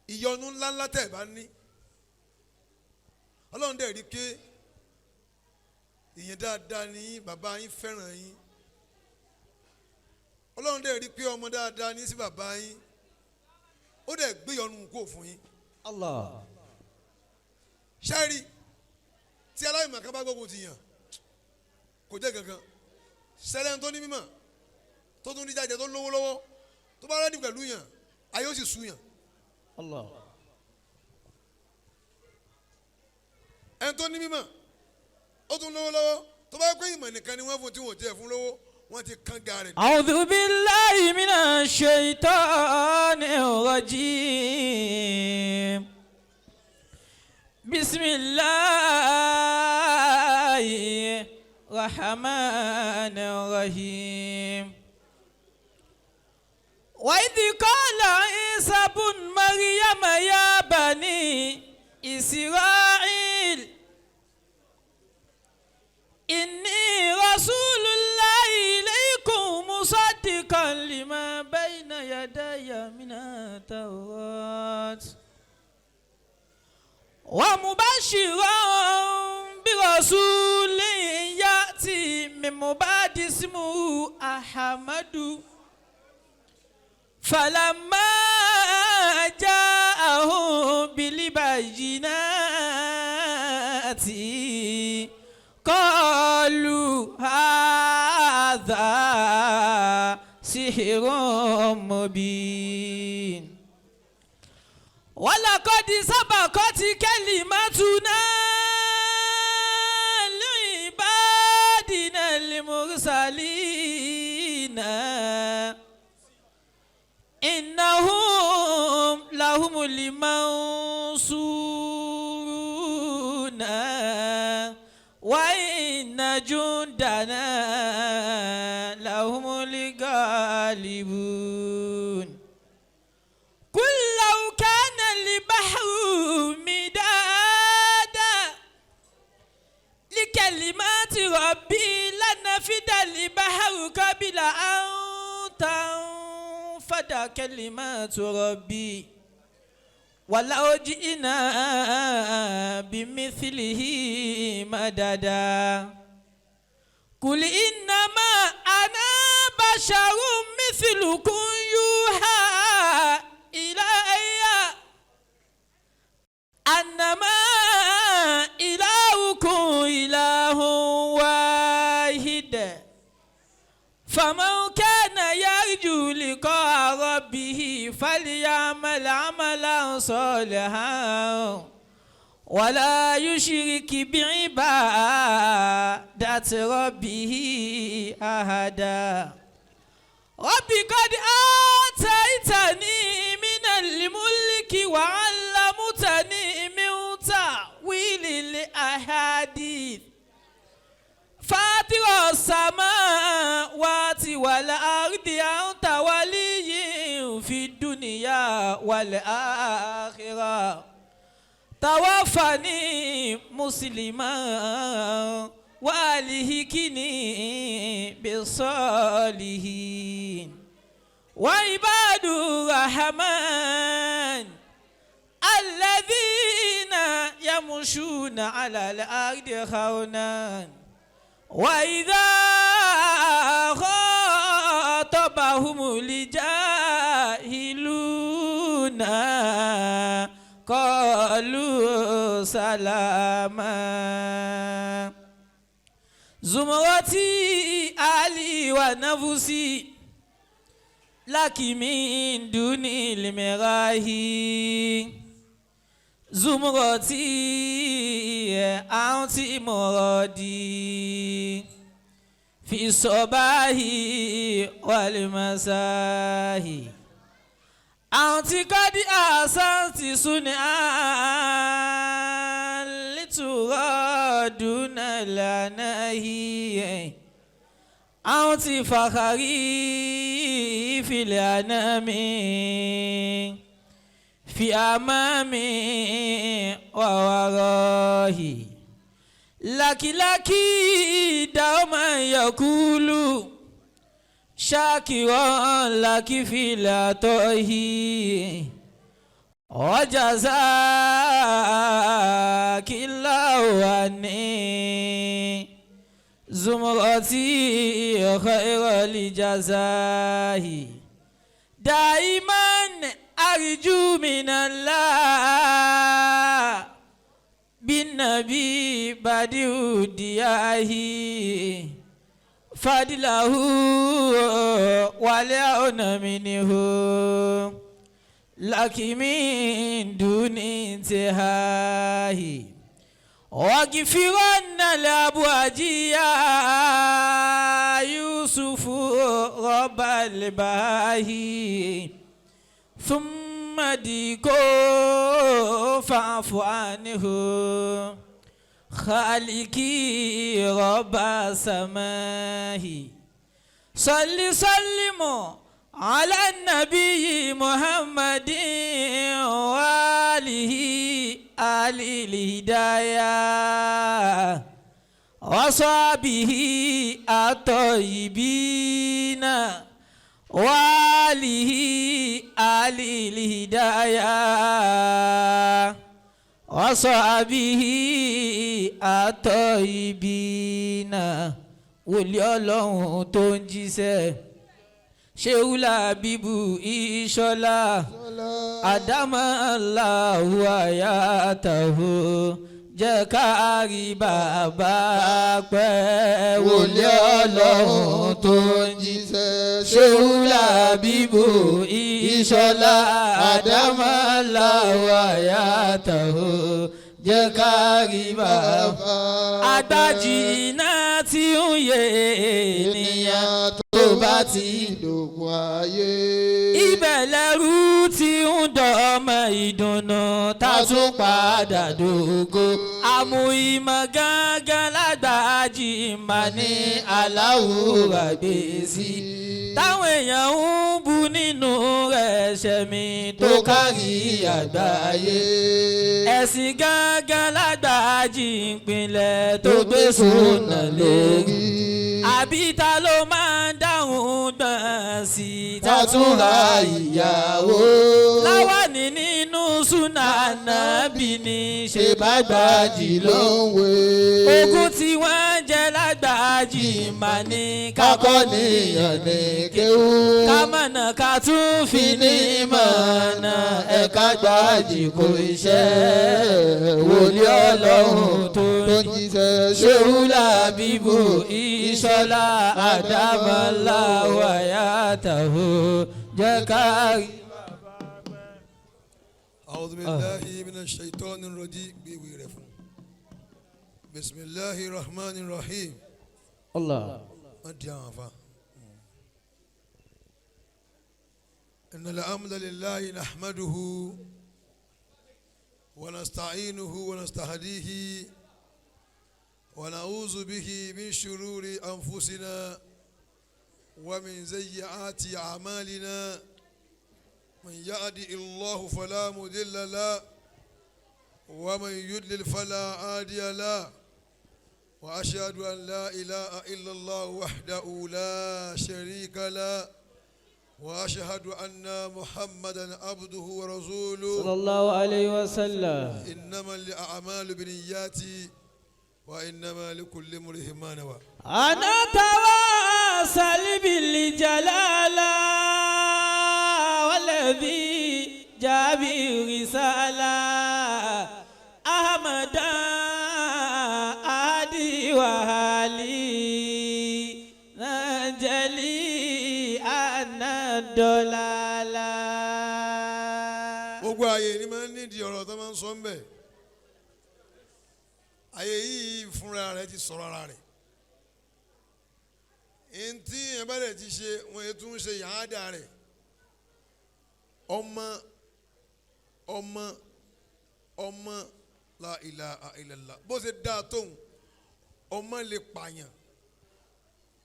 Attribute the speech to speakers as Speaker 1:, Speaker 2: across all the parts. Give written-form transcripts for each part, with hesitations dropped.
Speaker 1: Ìyọnu ńláńlá tẹ̀ bá ní, Ọlọ́run dẹ̀ rí pé ìyẹn dáadáa ní bàbá yín fẹ́ràn yín. Ọlọ́run dẹ̀ rí pé ọmọ dáadáa ní sí bàbá yín, ó dẹ̀ gbé ìyọnu kó fún yín.
Speaker 2: Allah.
Speaker 1: Ṣẹ́rí tí aláìmọ̀ kan bá gbógun ti yàn, kò jẹ́ kankan sẹ́lẹ̀ tó ní mímọ̀, tó tún ní jáde, tó lówó lọ́wọ́, tó bá ready pẹ̀lú yàn, ayé ó sì sú yàn.
Speaker 2: Allah.
Speaker 1: Ẹni tó ní mímọ̀, ó tún lówó lọ́wọ́, tó bá yẹ pé ìmọ̀ nìkan ni wọ́n fún tí wọ́n jẹ́ fún lówó, wọ́n ti kán ga rẹ̀.
Speaker 3: أعوذ بالله من الشيطان الرجيم. بسم الله الرحمن الرحيم. وإذ قال عيسى بن مريم يا بني إسرائيل إني رسول الله إليكم مصدقا لما بين يدي من التوراة ومبشرا برسول يأتي من بعد اسمه أحمد. فلما جاءهم بالبينات قالوا هذا سحر مبين. ولقد سبقت كلمتنا لعبادنا المرسلين إنهم لهم المنصورون وإن جندنا لهم الغالبون. قل لو كان البحر مدادا لكلمات ربي لنفد البحر قبل أن تنفد كلمات ربي ولو جئنا بمثله مددا. قل إنما أنا بشر مثلكم يوحى إلي أنما إلهكم إله واحد، فمن كان يرجو لقاء ربه فليعمل عملا صالحا ولا يشرك بعبادة ربه أحدا. رب قد آتيتني من الملك وعلمتني من تأويل الأحاديث، فاطر السماوات والأرض، أنت ولي في الدنيا والآخرة، توفني مسلما وألحقني بالصالحين. وعباد الرحمن الذين يمشون على الأرض هونا وإذا خاطبهم الجاهلون قالوا سلاما. زمرتي أهلي ونفسي لك من دون المراهي، زمرتي أنت مرادي في الصباح والمساء، أنت قد أحسنت صنعا لترادون لنهي، أنت فخري في الأنام في أمامي وورائي، لك لك دوما يقول شاكرا لك في العطاء. وجزاك الله عني زمرتي خير لجزاه دائما أرجو من الله بالنبي بديع دياه فضله والعون منه لك من دون انتهاء واغفرن لأبواجي يا يوسف رب الباهي ثم ديكو فاعف عنه خالقي رب السماء صل سلم على النبي محمد وآله آل الهداية وصحبه الطيبين وآله آل الهداية وصحبه الطيبين wòlíì Ọlọ́run tó ń jíṣẹ́ ṣéwúlà bíbù ìṣọlá àdámọ́ aláwọ̀ àyàtàwò jẹ́ ká rí bàbá pẹ́ wòlíì Ọlọ́run tó ń jíṣẹ́ ṣéwúlà bíbù ìṣọlá àdámọ́ aláwọ̀ àyàtàwò jẹ́ ká rí bàbá. Àgbàjì iná tí ń yé ènìyàn tó bá ti
Speaker 4: dògùn ayé.
Speaker 3: Ibẹ̀ lẹ́rú tí ń dọ̀ọ́mọ ìdùnnú tá a tún padà dògo. Àmú ìmọ̀ gángan lágbàájì mà ní aláwùrà gbèsè. Táwọn èèyàn ń bu nínú rẹ̀ ṣẹ̀mí tó kárí àgbáyé. Ẹ̀sìn gángan lágbàájì ìpínlẹ̀ tó gbé sùnà lórí. Àbí ta ló máa ń dáhùn gbọ̀n sí i tá tún ra ìyàwó. Láwàní nínú súnà nàbì ní ṣe bá gbàjì ló
Speaker 4: ń wé.
Speaker 3: Ogún tí wọ́n jẹ lágbàjì mà ní
Speaker 4: kakọ́ níyàn ní kéwú.
Speaker 3: Ká mọ̀nà ká tún fi ní mọ̀nà ẹ̀ka gbàjì kò iṣẹ́. Wòlíì Ọlọ́run tó ń
Speaker 4: jíṣẹ́
Speaker 3: ṣéwúlà bíbù ìṣọlá àdámọ́lá wàyàtàwó jẹ́ ká.
Speaker 1: أعوذ بالله من الشيطان الرجيم بسم الله الرحمن الرحيم
Speaker 2: Allah.
Speaker 1: ما دي عفا. إن الحمد لله نحمده ونستعينه ونستهديه ونعوذ به من شرور أنفسنا ومن سيئات أعمالنا من يهدي الله فلا مضل له ومن يضلل فلا هادي له وأشهد أن لا إله إلا الله وحده لا شريك له وأشهد أن محمدا عبده ورسوله
Speaker 3: صلى الله عليه وسلم.
Speaker 1: إنما الأعمال بالنيات وإنما لكل امرئ ما نوى.
Speaker 3: أنا تواصل بالجلالة والذي جاء برسالة أحمد أهدي وهالي نجلي أنا الدلالة.
Speaker 1: Gbogbo ààyè ni máa ń nídìí ọ̀rọ̀ tó máa ń sọ ń bẹ̀. Ààyè yìí fúnra rẹ̀ ti sọ̀rọ̀ ara rẹ̀. Ntí ẹ̀ bá rẹ̀ ti ṣe wọ́n yẹn tún ṣe yàrá rẹ̀. Ọmọ ọmọ ọmọ la ilaha illallah bó ṣe dáa tóun ọmọ lè pààyàn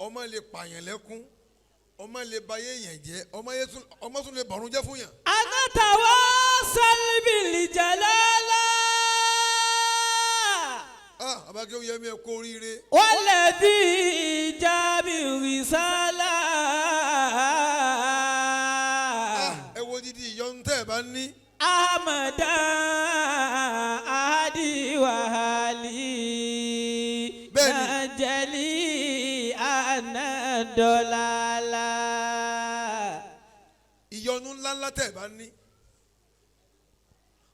Speaker 1: ọmọ lè pààyàn lẹ́kún ọmọ lè bayé yẹn jẹ́ ọmọ tún lè bọ̀rún jẹ́ fún yàn.
Speaker 3: أنا تواصل بالجلالة
Speaker 1: Ah, abakéwì yẹmi ẹ kú oríire.
Speaker 3: والذي جاء بالرسالة
Speaker 1: Ah, ẹ wo dídí ìyọnu tẹ́ ẹ bá ní.
Speaker 3: أحمد مدى أهدي وهالي
Speaker 1: Bẹ́ẹ̀ni.
Speaker 3: نجلي أنا الضلالة
Speaker 1: Ìyọnu ńláńlá tẹ̀ bá ní,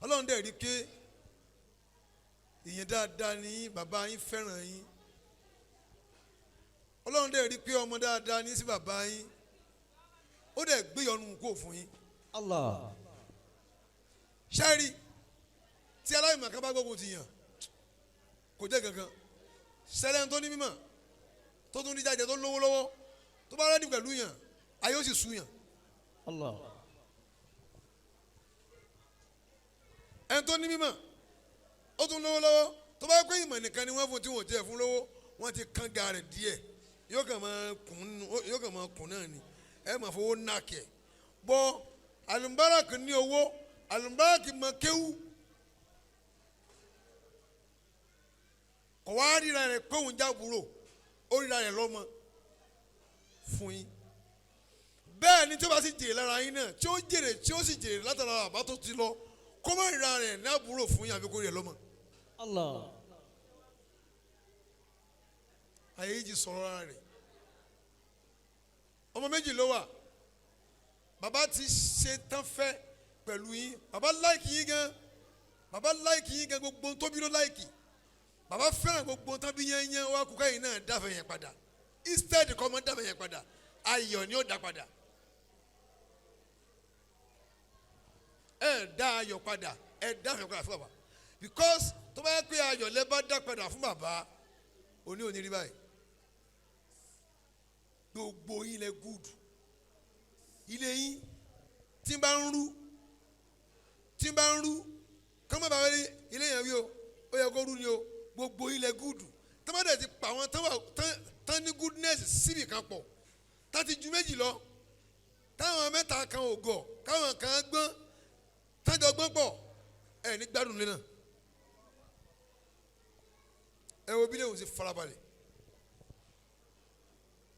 Speaker 1: Ọlọ́run dẹ̀ rí pé ìyẹn dáadáa ní bàbá yín fẹ́ràn yín. Ọlọ́run dẹ̀ rí pé ọmọ dáadáa ní sí bàbá yín, ó dẹ̀ gbé ìyọnu kúrò fún yín.
Speaker 2: Allah.
Speaker 1: Ṣẹ́ẹ̀rì tí aláìmọ̀ kan bá gbógun ti yàn, kò jẹ́ kankan. Ṣẹlẹ̀ tó ní mímọ̀, tó tún ní jáde, tó lówó lọ́wọ́, tó bá ready pẹ̀lú yàn, ayé ó sì sú yàn.
Speaker 2: Allah.
Speaker 1: Ẹni tó ní mímọ̀, ó tún lówó lọ́wọ́, tó bá yẹ pé ìmọ̀ nìkan ni wọ́n fún tí wọ́n jẹ́ fún lówó, wọ́n ti kán ga rẹ̀ díẹ̀, yóò kàn máa kùn nù- yóò kàn máa kùn náà ni, ẹ máa fowó nàkẹ́ bọ́. Alùbáràkì ní owó, alùbáràkì mọ kéwú, kò wá ríra rẹ̀ pé òun jábúrò, ó ríra rẹ̀ lọ́mọ fún yín. Bẹ́ẹ̀ ni tí ó bá sì jèrè lára yín náà, tí ó jèrè, tí ó sì jèrè látara àbá tó ti lọ, kó má ríra rẹ̀ ní àbúrò fún yín àbí kó rí ẹ̀ lọ́mọ.
Speaker 2: Allah.
Speaker 1: Ayé yìí ti sọ̀rọ̀ ara rẹ̀. Ọmọ méjì ló wà. Bàbá ti ṣe tán fẹ́ pẹ̀lú yín. Bàbá like yín gan, bàbá like yín gan. Gbogbo ohun tóbi ló like. Bàbá fẹ́ràn gbogbo ohun tóbi yẹn yẹn. Wá kúkẹ́ yìí náà dáfẹ́ yẹn padà. Instead kọ́ ọmọ dáfẹ́ yẹn padà, ayọ̀ ni ó dá padà. Ẹ dá ayọ̀ padà, ẹ dáfẹ́ padà fún bàbá, because tó bá yẹ pé ayọ̀ lẹ bá dá padà fún bàbá, òní òní rí báyìí. Gbogbo yín lẹ good. Ilé yín tí ń bá ń rú, tí ń bá ń rú, kọ́mọ́ bàbá rí ilé yẹn wí o, ó yẹ kó rú ni o. Gbogbo yín lẹ good. Tọ́mọdé ti pa àwọn tán wà- tán- tán ní goodness síbì kan pọ̀, tá ti ju méjì lọ, táwọn mẹ́ta kan ò gọ̀, káwọn kan gbọ́n, tájọ gbọ́n pọ̀, ẹ̀ ní gbádùn lé náà. Ẹ wo bí lè wò sí farabalẹ̀.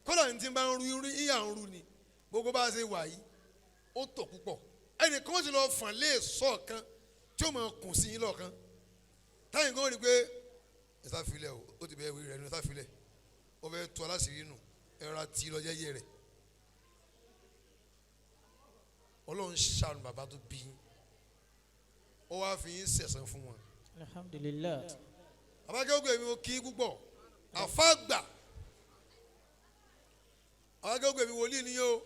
Speaker 1: Kódà ní tí ń bá ń ru irú ìyà ń ru ni gbogbo bá a ṣe wà yìí, ó tọ̀ púpọ̀. Ẹnì kan ó sì lọ fàn lé sọ̀kan tí ó máa kùn sí yín lọ́ọ̀kan, táyìn kan ó rí i pé ẹ sá filẹ̀ o, ó ti bẹ́ẹ̀ wí rẹ̀ nù, ẹ sá filẹ̀, ó fẹ́ tu aláṣìírí nù, ẹ ra tí lọ jẹ́jẹ́ rẹ̀. Ọlọ́run ṣàánú bàbá tó bí yín, ó wá fi yín sẹ̀san fún wọn.
Speaker 3: Alhamdulillah.
Speaker 1: Abákẹ́wò mi ò kí púpọ̀ àfàgbà. Abákẹ́wò mi wòlíì ni yóò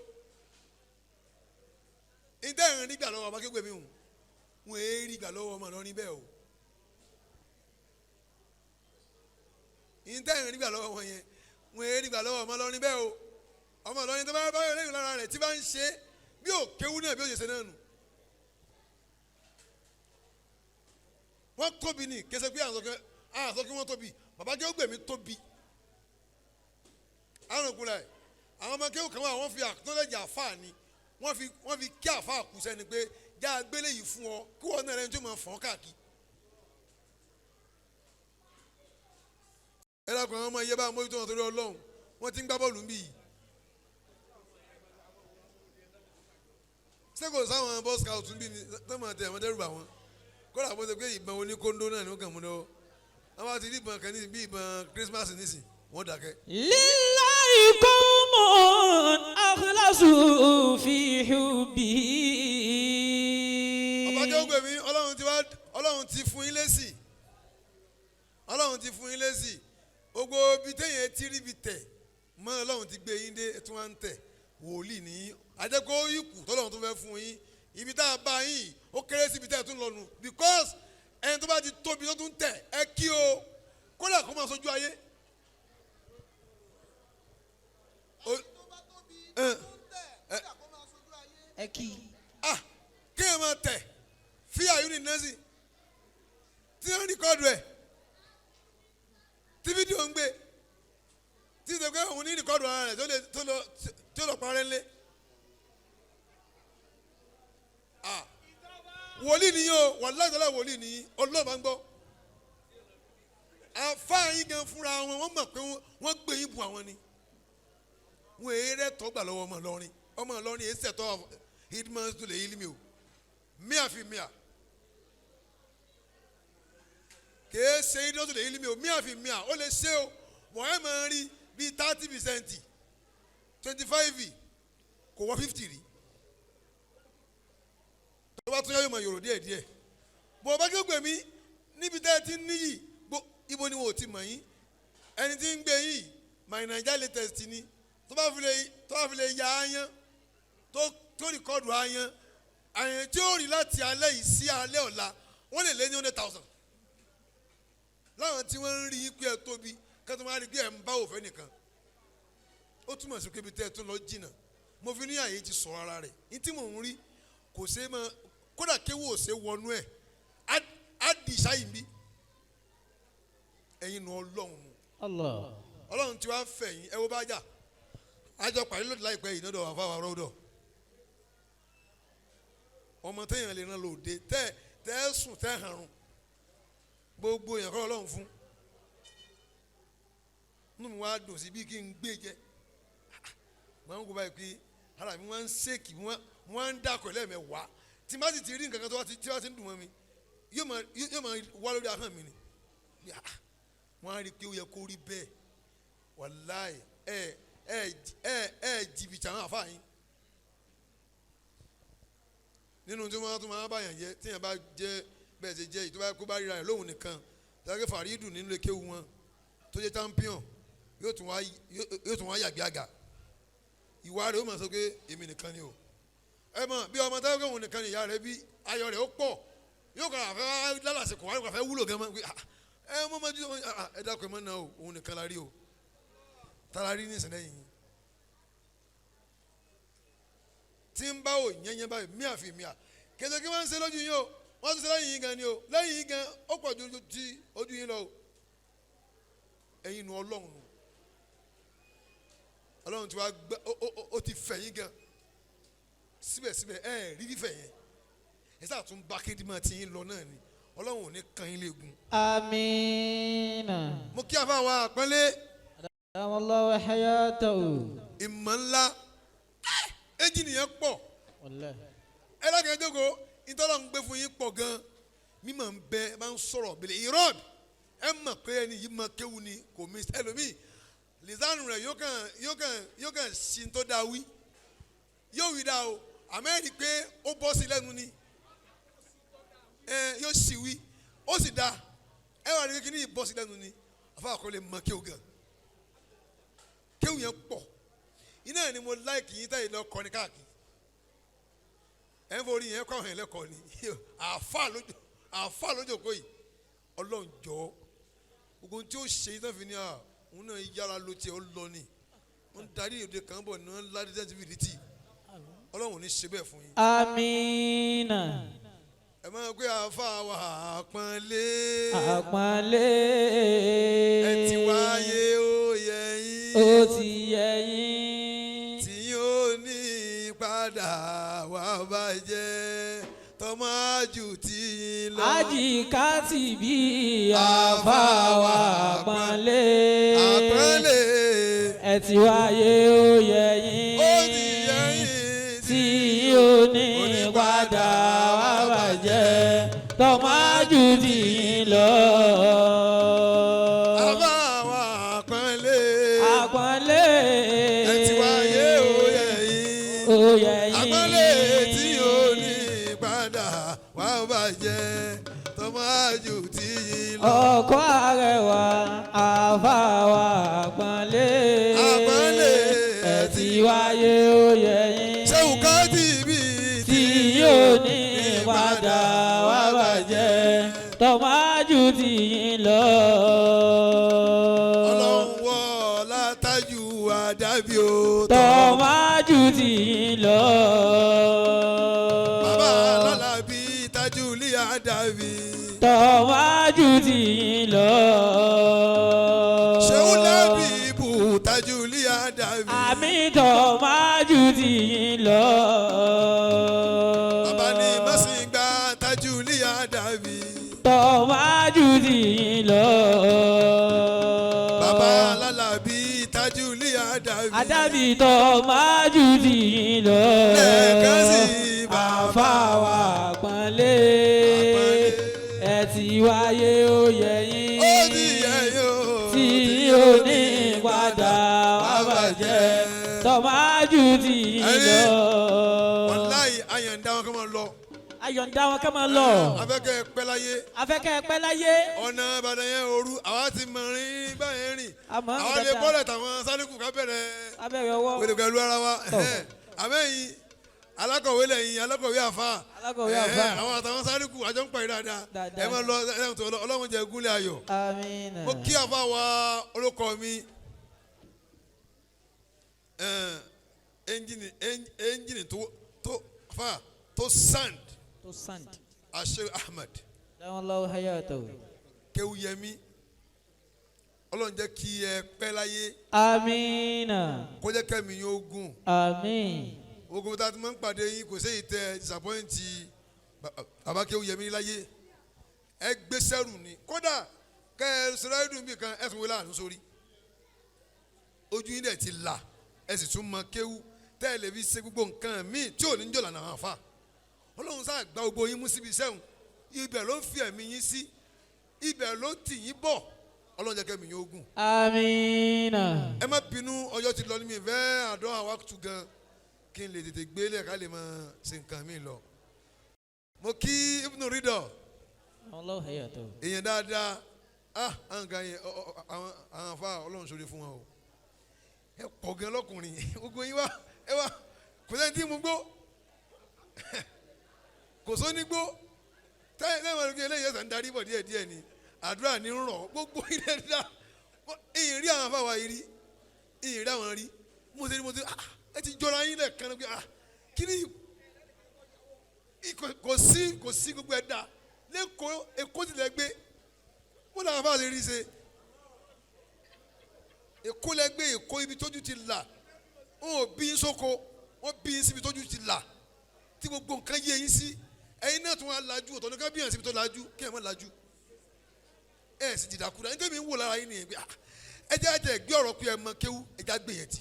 Speaker 1: ìdá ìrìn nígbà lọ́wọ́. Abákẹ́wò mi hùn wọn èé rí gbà lọ́wọ́ ọmọ lọ́rin bẹ́ẹ̀ o. Ìdá ìrìn nígbà lọ́wọ́ wọn yẹn, wọn èé rí gbà lọ́wọ́ ọmọ lọ́rin bẹ́ẹ̀ o. Ọmọ lọ́rin tó bá bá yọ lára rẹ̀ tí bá ń ṣe bí ò kéwú náà, bí ó ṣe ṣe náà nù. Wọ́n tóbi ní kẹsẹ̀ pé àwọn kí wọ́n tóbi. Bàbá kí ó gbèmí tóbi àrùn kúnlẹ̀. Àwọn ọmọ kéwù kan wà, wọ́n fi acknowledge àfáà ni, wọ́n fi kí àfáà kù sẹ́ni pé já agbélé yìí fún ọ kí wọ́n náà rẹ́ni tó máa fọ́n káàkiri. Ẹ dákun, àwọn ọmọ iye bá mójútó wọn torí Ọlọ́run. Wọ́n ti ń gbá bọ́ọ̀lù ń bì yìí. Ṣé kò sáwọn bọ́ scout ń bì ní tọ́mọ̀ tẹ̀ wọ́n dẹ́rù bà wọ́n? Kódà bó ṣe pé ìbọn oníkóńdó náà ni wọ́n kàn mú lọ́wọ́, wọ́n bá ti rí ìbọn kan nísìn bí ìbọn Christmas nísìn, wọ́n dákẹ́.
Speaker 3: لله قوم أخلصوا في حبه.
Speaker 1: Ọba jẹ́ ògbè mi, Ọlọ́run ti wá, Ọlọ́run ti fún yín lésì, Ọlọ́run ti fún yín lésì. Gbogbo ibi téèyàn ti rí ibi tẹ̀ mọ́, Ọlọ́run ti gbé yín dé tí wọ́n ń tẹ̀ wòlíì ní adẹ́kọ̀ ikù tọ́lọ́run tó fẹ́ fún yín. Ibi tá a bá yín yìí, ó kéré síbi tá a tún lọ nù, because ẹni tó bá ti tóbi tó tún tẹ̀ ẹ kí o, kódà kó máa sojú ayé.
Speaker 2: Ẹ kí.
Speaker 1: Ah, kéèyàn máa tẹ̀ fíyà yìí ní nẹ́sì tí wọ́n record ẹ̀, tí fídíò ń gbé, tí ìṣe pé òun ní record ara rẹ̀ tó lè tó lọ tí ó lọ parẹ́ ńlẹ̀. Ah, wòlíì nìyí o, wàláhì tálá, wòlíì nìyí. Ọlọ́ọ̀bá ń gbọ́. Àfáà yín gan fúnra wọn, wọ́n mọ̀ pé wọ́n gbé yín bu àwọn ni. Wọn èé rẹ̀ tọ́gbà lọ́wọ́ ọmọ Ìlọrin. Ọmọ Ìlọrin èé sẹ̀tọ́ hidman tó lè yí mi o, míà fi míà. Kèé ṣe idọ́tò lè yí mi o, mí àfi mí à ó lè ṣe o, wọ́n ẹ̀ máa rí bíi 30%, 25, kò wọ́ 50 rí. Tó bá tún yá, yóò máa yòrò díẹ̀ díẹ̀. Bọ̀ ọba kí ó gbè mí níbi tẹ́ ẹ ti ń níyì ibo ni wọn ò ti mọ̀ yín. Ẹni tí ń gbé yìí, My Naija Latest ni. Tó bá fi lè ya aáyán tó record aáyán, àyàn tí ó rí láti alẹ́ yìí sí alẹ́ ọ̀la, wọ́n lè lé ní 100,000 láwọn tí wọ́n ń rí i pé ẹ tóbi kí wọ́n máa rí i pé ẹ ń bá òfẹ́ nìkan. Ó túmọ̀ sí pé ibi tẹ́ ẹ tún lọ jìnnà. Mo fi ní àyè ti sọ̀rọ̀ ara rẹ̀ ní tí mò ń rí, kò ṣeé mọ, kódà kéwò ò ṣe wọnú ẹ̀ á di ìṣáyìí bí ẹ̀yin nu Ọlọ́run mu.
Speaker 2: Allah.
Speaker 1: Ọlọ́run tí wàá fẹ̀ yín. Ẹ wo bá jà àjọ pàdé lòdì láìpẹ́ yìí lọ́dọ̀ àfáwà rọ́dọ̀ ọmọ téèyàn lè ràn lòdì tẹ́ tẹ́ sùn tẹ́ hàrùn gbogbo èèyàn kọ́ Ọlọ́run fún. Inú mi wá dùn sí bí kí n gbé jẹ. Máa ń kó báyìí pé ara mi wá ń ṣèkì, wọ́n ń dàkọ̀ lẹ́ẹ̀mẹ́wàá. Tí má sì ti rí nǹkan kan tó wá ti tí wá ti ń dùn mọ́ mi, yóò máa wá lórí ahọ́n mi ni. Wọ́n á rí i pé ó yẹ kó rí bẹ́ẹ̀. Wàláì, ẹ ẹ ẹ ẹ jìbìtì àwọn àfáà yín nínú tí wọ́n tún máa bá yàn jẹ́. Tíyàn bá jẹ́ bẹ́ẹ̀ ṣe jẹ́ yìí, tó bá kó bá ríra rẹ̀ lóhùn nìkan tàbí fàrídù nínú ekéwu wọn tó jẹ́ champion, yóò tún wá yàgbé àgà. Ìwà rẹ̀ ó máa sọ pé èmi nìkan ni o. Ẹ mọ̀ bí ọmọ táwọn kò nìkan ni ìyá rẹ̀ bí, ayọ̀ rẹ̀ ó pọ̀, yóò kọ́ àfẹ́ lálàsìkò wà fẹ́ wúlò gan mọ́ pé ẹ mọ́ mọ́ ẹ dákun, ẹ mọ́ náà o, òun nìkan la rí o. Tá la rí ní ìsìnlẹ̀ yìí tí ń bá ò yẹnyẹn báyìí, mí àfi mí à kéde kí wọ́n ń ṣe lójú yín o, wọ́n tún ṣe lẹ́yìn yín gan ni o. Lẹ́yìn yín gan ó pọ̀ ju ti ojú yín lọ o. Ẹ̀yin nu Ọlọ́run nu Ọlọ́run tí wàá gbẹ ó ti fẹ̀ yín gan. Síbẹ̀síbẹ̀ ẹ rí fífẹ̀ yẹn, ẹ sáà tún bá kédìmọ̀ tí yín lọ náà ni. Ọlọ́run ò ní kan yín léegun.
Speaker 3: Amiina.
Speaker 1: Mo kí àfa wa àpọ́nlé.
Speaker 3: Allahu hayatahu.
Speaker 1: Ìmọ̀ ńlá ẹ́ńjìnì yẹn pọ̀.
Speaker 3: Wallahi.
Speaker 1: Ẹ lákẹ́ jókòó, ìtọ́lọ̀ ń gbé fún yín pọ̀ gan. Mímọ̀ ń bẹ, ẹ bá ń sọ̀rọ̀ bẹ̀lẹ̀ ìrọ́d, ẹ mọ̀ pé ẹni yìí mọ̀ kéwu ni kò mí. Ẹlòmíì, lìsánù rẹ̀ yóò kàn sí tó dáa wí, yóò wí dáa o, àmọ́ ẹ rí i pé ó bọ́ sí lẹ́nu ni ẹ yóò sì wí, ó sì dáa. Ẹ wà ní kíní yìí bọ́ sí lẹ́nu ni. Àfa àkọlẹ̀ mọ̀ kéwu gan, kéwu yẹn pọ̀. Iná ni mo like yín táyì lọ kọ́ni káàkiri. Ẹ̀ ń forí yẹn kọ́ àwọn yẹn lẹ́kọ̀ọ́ ni. Àáfà lójókòó yìí, Ọlọ́run jọ, gbogbo ohun tí ó ṣe yìí tán fi ní à òun náà yára ló tiẹ̀ ó lọ ni. Wọ́n ń darí òde kan bọ̀ ní wọ́n ládé tẹ́tí fìdí tì. Ọlọ́run ò ní ṣe bẹ́ẹ̀ fún yín.
Speaker 3: Amiina.
Speaker 1: Ẹ máa gbé àáfà wà àpọ́nlé.
Speaker 3: Àpọ́nlé.
Speaker 1: Ẹ ti wáyé, ó yẹ yín.
Speaker 3: Ó ti yẹ yín.
Speaker 1: Tí yóò ní padà wá bàjẹ́ tọmọ àjù tí yín lọ.
Speaker 3: Ají bí àfà wà àpọ́nlé.
Speaker 1: Àpọ́nlé.
Speaker 3: Ẹ ti wáyé, ó yẹ yín.
Speaker 1: Ó ti yẹ yín.
Speaker 3: Tí yóò ní padà wá bàjẹ́ tọmọ tí yín lọ.
Speaker 1: Àfà wà àpọ́nlé.
Speaker 3: Àpọ́nlé.
Speaker 1: Ẹ ti wáyé, ó yẹ yín.
Speaker 3: Ó yẹ yín.
Speaker 1: Àpọ́nlé tí yóò ní padà wá bàjẹ́ tọmọ àjù tí yín lọ.
Speaker 3: Ọkọ arẹwà, àfà wà àpọ́nlé.
Speaker 1: Àpọ́nlé.
Speaker 3: Ẹ ti wáyé, ó yẹ yín.
Speaker 1: Ṣéwù káàdì bí
Speaker 3: Tí yóò ní padà wá bàjẹ́ tọ́májú tí yín lọ.
Speaker 1: Ọlọ́run wọ látàjù àdàbí o.
Speaker 3: Tọ́májú tí yín lọ.
Speaker 1: Bàbá alálàbí tájú lé àdàbí.
Speaker 3: Tọ́májú tí yín lọ.
Speaker 1: Ṣéwù lábì ibù tájú lé àdàbí.
Speaker 3: Àmì, tọ́májú tí yín lọ.
Speaker 1: Bàbá ní mọ́sìngbà tájú lé àdàbí.
Speaker 3: Tọ́májú tí yín lọ.
Speaker 1: Bàbá alálàbí tájú lé àdàbí.
Speaker 3: Àdàbí, tọ́májú tí yín lọ.
Speaker 1: Lẹ́ẹ̀kan sí i, bàbá
Speaker 3: Àfà wa àpọ́nlé.
Speaker 1: Àpọ́nlé.
Speaker 3: Ẹ Ẹ ti wáyé ó yẹ yín.
Speaker 1: Ó ti yẹ yín o.
Speaker 3: Tí ò ní padà wá bàjẹ́. Tọ́májú ti
Speaker 1: Ẹni-
Speaker 3: lọ.
Speaker 1: Wàláyé ayọ̀ǹda wọn kọ́ máa lọ.
Speaker 3: Ayọ̀ǹda wọn kọ́ máa lọ.
Speaker 1: Afẹ́kẹ́ pẹ́ láyé.
Speaker 3: Afẹ́kẹ́ pẹ́ láyé.
Speaker 1: Ọ̀nà Ìbàdàn yẹn òru àwa ti mọ̀ rin báyẹn rìn.
Speaker 3: A mọ̀ ń
Speaker 1: Àwa lè
Speaker 3: dáadáa.
Speaker 1: bọ́lẹ̀ tàwọn sálíkù ká bẹ̀rẹ̀
Speaker 3: Abẹ́rẹ́ ọwọ́.
Speaker 1: wèrè pẹ̀lú ara wa.
Speaker 3: Tọ̀.
Speaker 1: Àmẹ́yìn alákọ̀wé lẹ́yìn alákọ̀wé àfa.
Speaker 3: Alákọ̀wé àfà.
Speaker 1: Àwọn àtàwọn sálíkù àjọ ń pàdé dáadáa.
Speaker 3: Dáadáa.
Speaker 1: Ẹ máa lọ Ọlọ́run jẹ́ gúnlẹ̀ ayọ̀.
Speaker 3: Amina.
Speaker 1: Mo kí àfa wa olókọ mi ẹ́ńjìnì tó fa tó sand
Speaker 3: Tó sand.
Speaker 1: Ashe Ahmed
Speaker 3: Dáwọn lọ́wọ́ hayatahu.
Speaker 1: Kéwúyẹmí, Ọlọ́run jẹ́ kí ẹ pẹ́ láyé.
Speaker 3: Amina.
Speaker 1: Kó jẹ́ kẹ́mi yín ó gùn.
Speaker 3: Amin.
Speaker 1: Ogun tá a ti máa ń pàdé yín kò séyìí tẹ disappoint bàbá Kéwúyẹmí láyé. Ẹ gbé sẹ́rù ni kódà kẹ́ ẹ sọ̀rọ̀ ẹ̀dùn bí kan ẹ̀ tún wọlé àánú sórí ojú yín dẹ̀ ti là, ẹ sì tún mọ kéwú tẹ́ ẹ lè fi ṣe gbogbo nǹkan míì tí ò ní jọ̀là náà fà. Ọlọ́run sáà gba gbogbo yín mú síbi sẹ́hùn, ibẹ̀ ló ń fi ẹ̀mí yín sí, ibẹ̀ ló tì yín bọ̀. Ọlọ́run jẹ́ kẹ́mi yín ó gùn.
Speaker 3: Amina.
Speaker 1: Ẹ má bínú, ọjọ́ ti lọ ní mi fẹ́ àdó àwa tù gan kí n lè tètè gbélé ká lè máa ṣe nǹkan mi lọ. Mo kí Ibnu Ridọ.
Speaker 3: Dáwọn lọ́wọ́ hayatahu.
Speaker 1: Èèyàn dáadáa. Ah, àwọn nǹkan yẹn àwọn afa Ọlọ́run ṣoore fún wọn o. Ẹ pọ̀ gan lọ́kùnrin, gbogbo yín wá, ẹ wá, kò sẹ́ni tí mo gbó, kò sóní gbó táyà náà wọn eléyìí ẹsẹ̀ ń darí bọ̀ díẹ̀ díẹ̀ ni àdúrà ní ń rọ̀ gbogbo ilẹ̀ dá. Ìyìn rí àwọn afáwa yìí rí, ìyìn rí àwọn rí. Mo ṣe ah, ẹ ti jọra yín lẹ́ẹ̀kan náà pé ah, kí ni kò sí gbogbo ẹ̀ dá lẹ́kọ̀ọ́ Èkó tilẹ̀ gbé wọ́n làwọn afáwa lè rí ṣe. Èkó lẹ gbé, Èkó ibi tójú ti là. Wọn ò bí yín sóko, wọn bí yín síbi tójú ti là tí gbogbo nǹkan yé yín sí. Ẹ̀yin náà tún wá lajú ọ̀tọ̀ nìkan bí yàn síbi tó lajú kí ẹ̀ má lajú. Ẹ̀ sì dìdàkudà nítorí mi ń wò lára yín nìyẹn pé ah, ẹ jẹ́ àjẹ́ gbé ọ̀rọ̀ pé ẹ mọ kéwú, ẹ jẹ́ àgbè yẹn tì.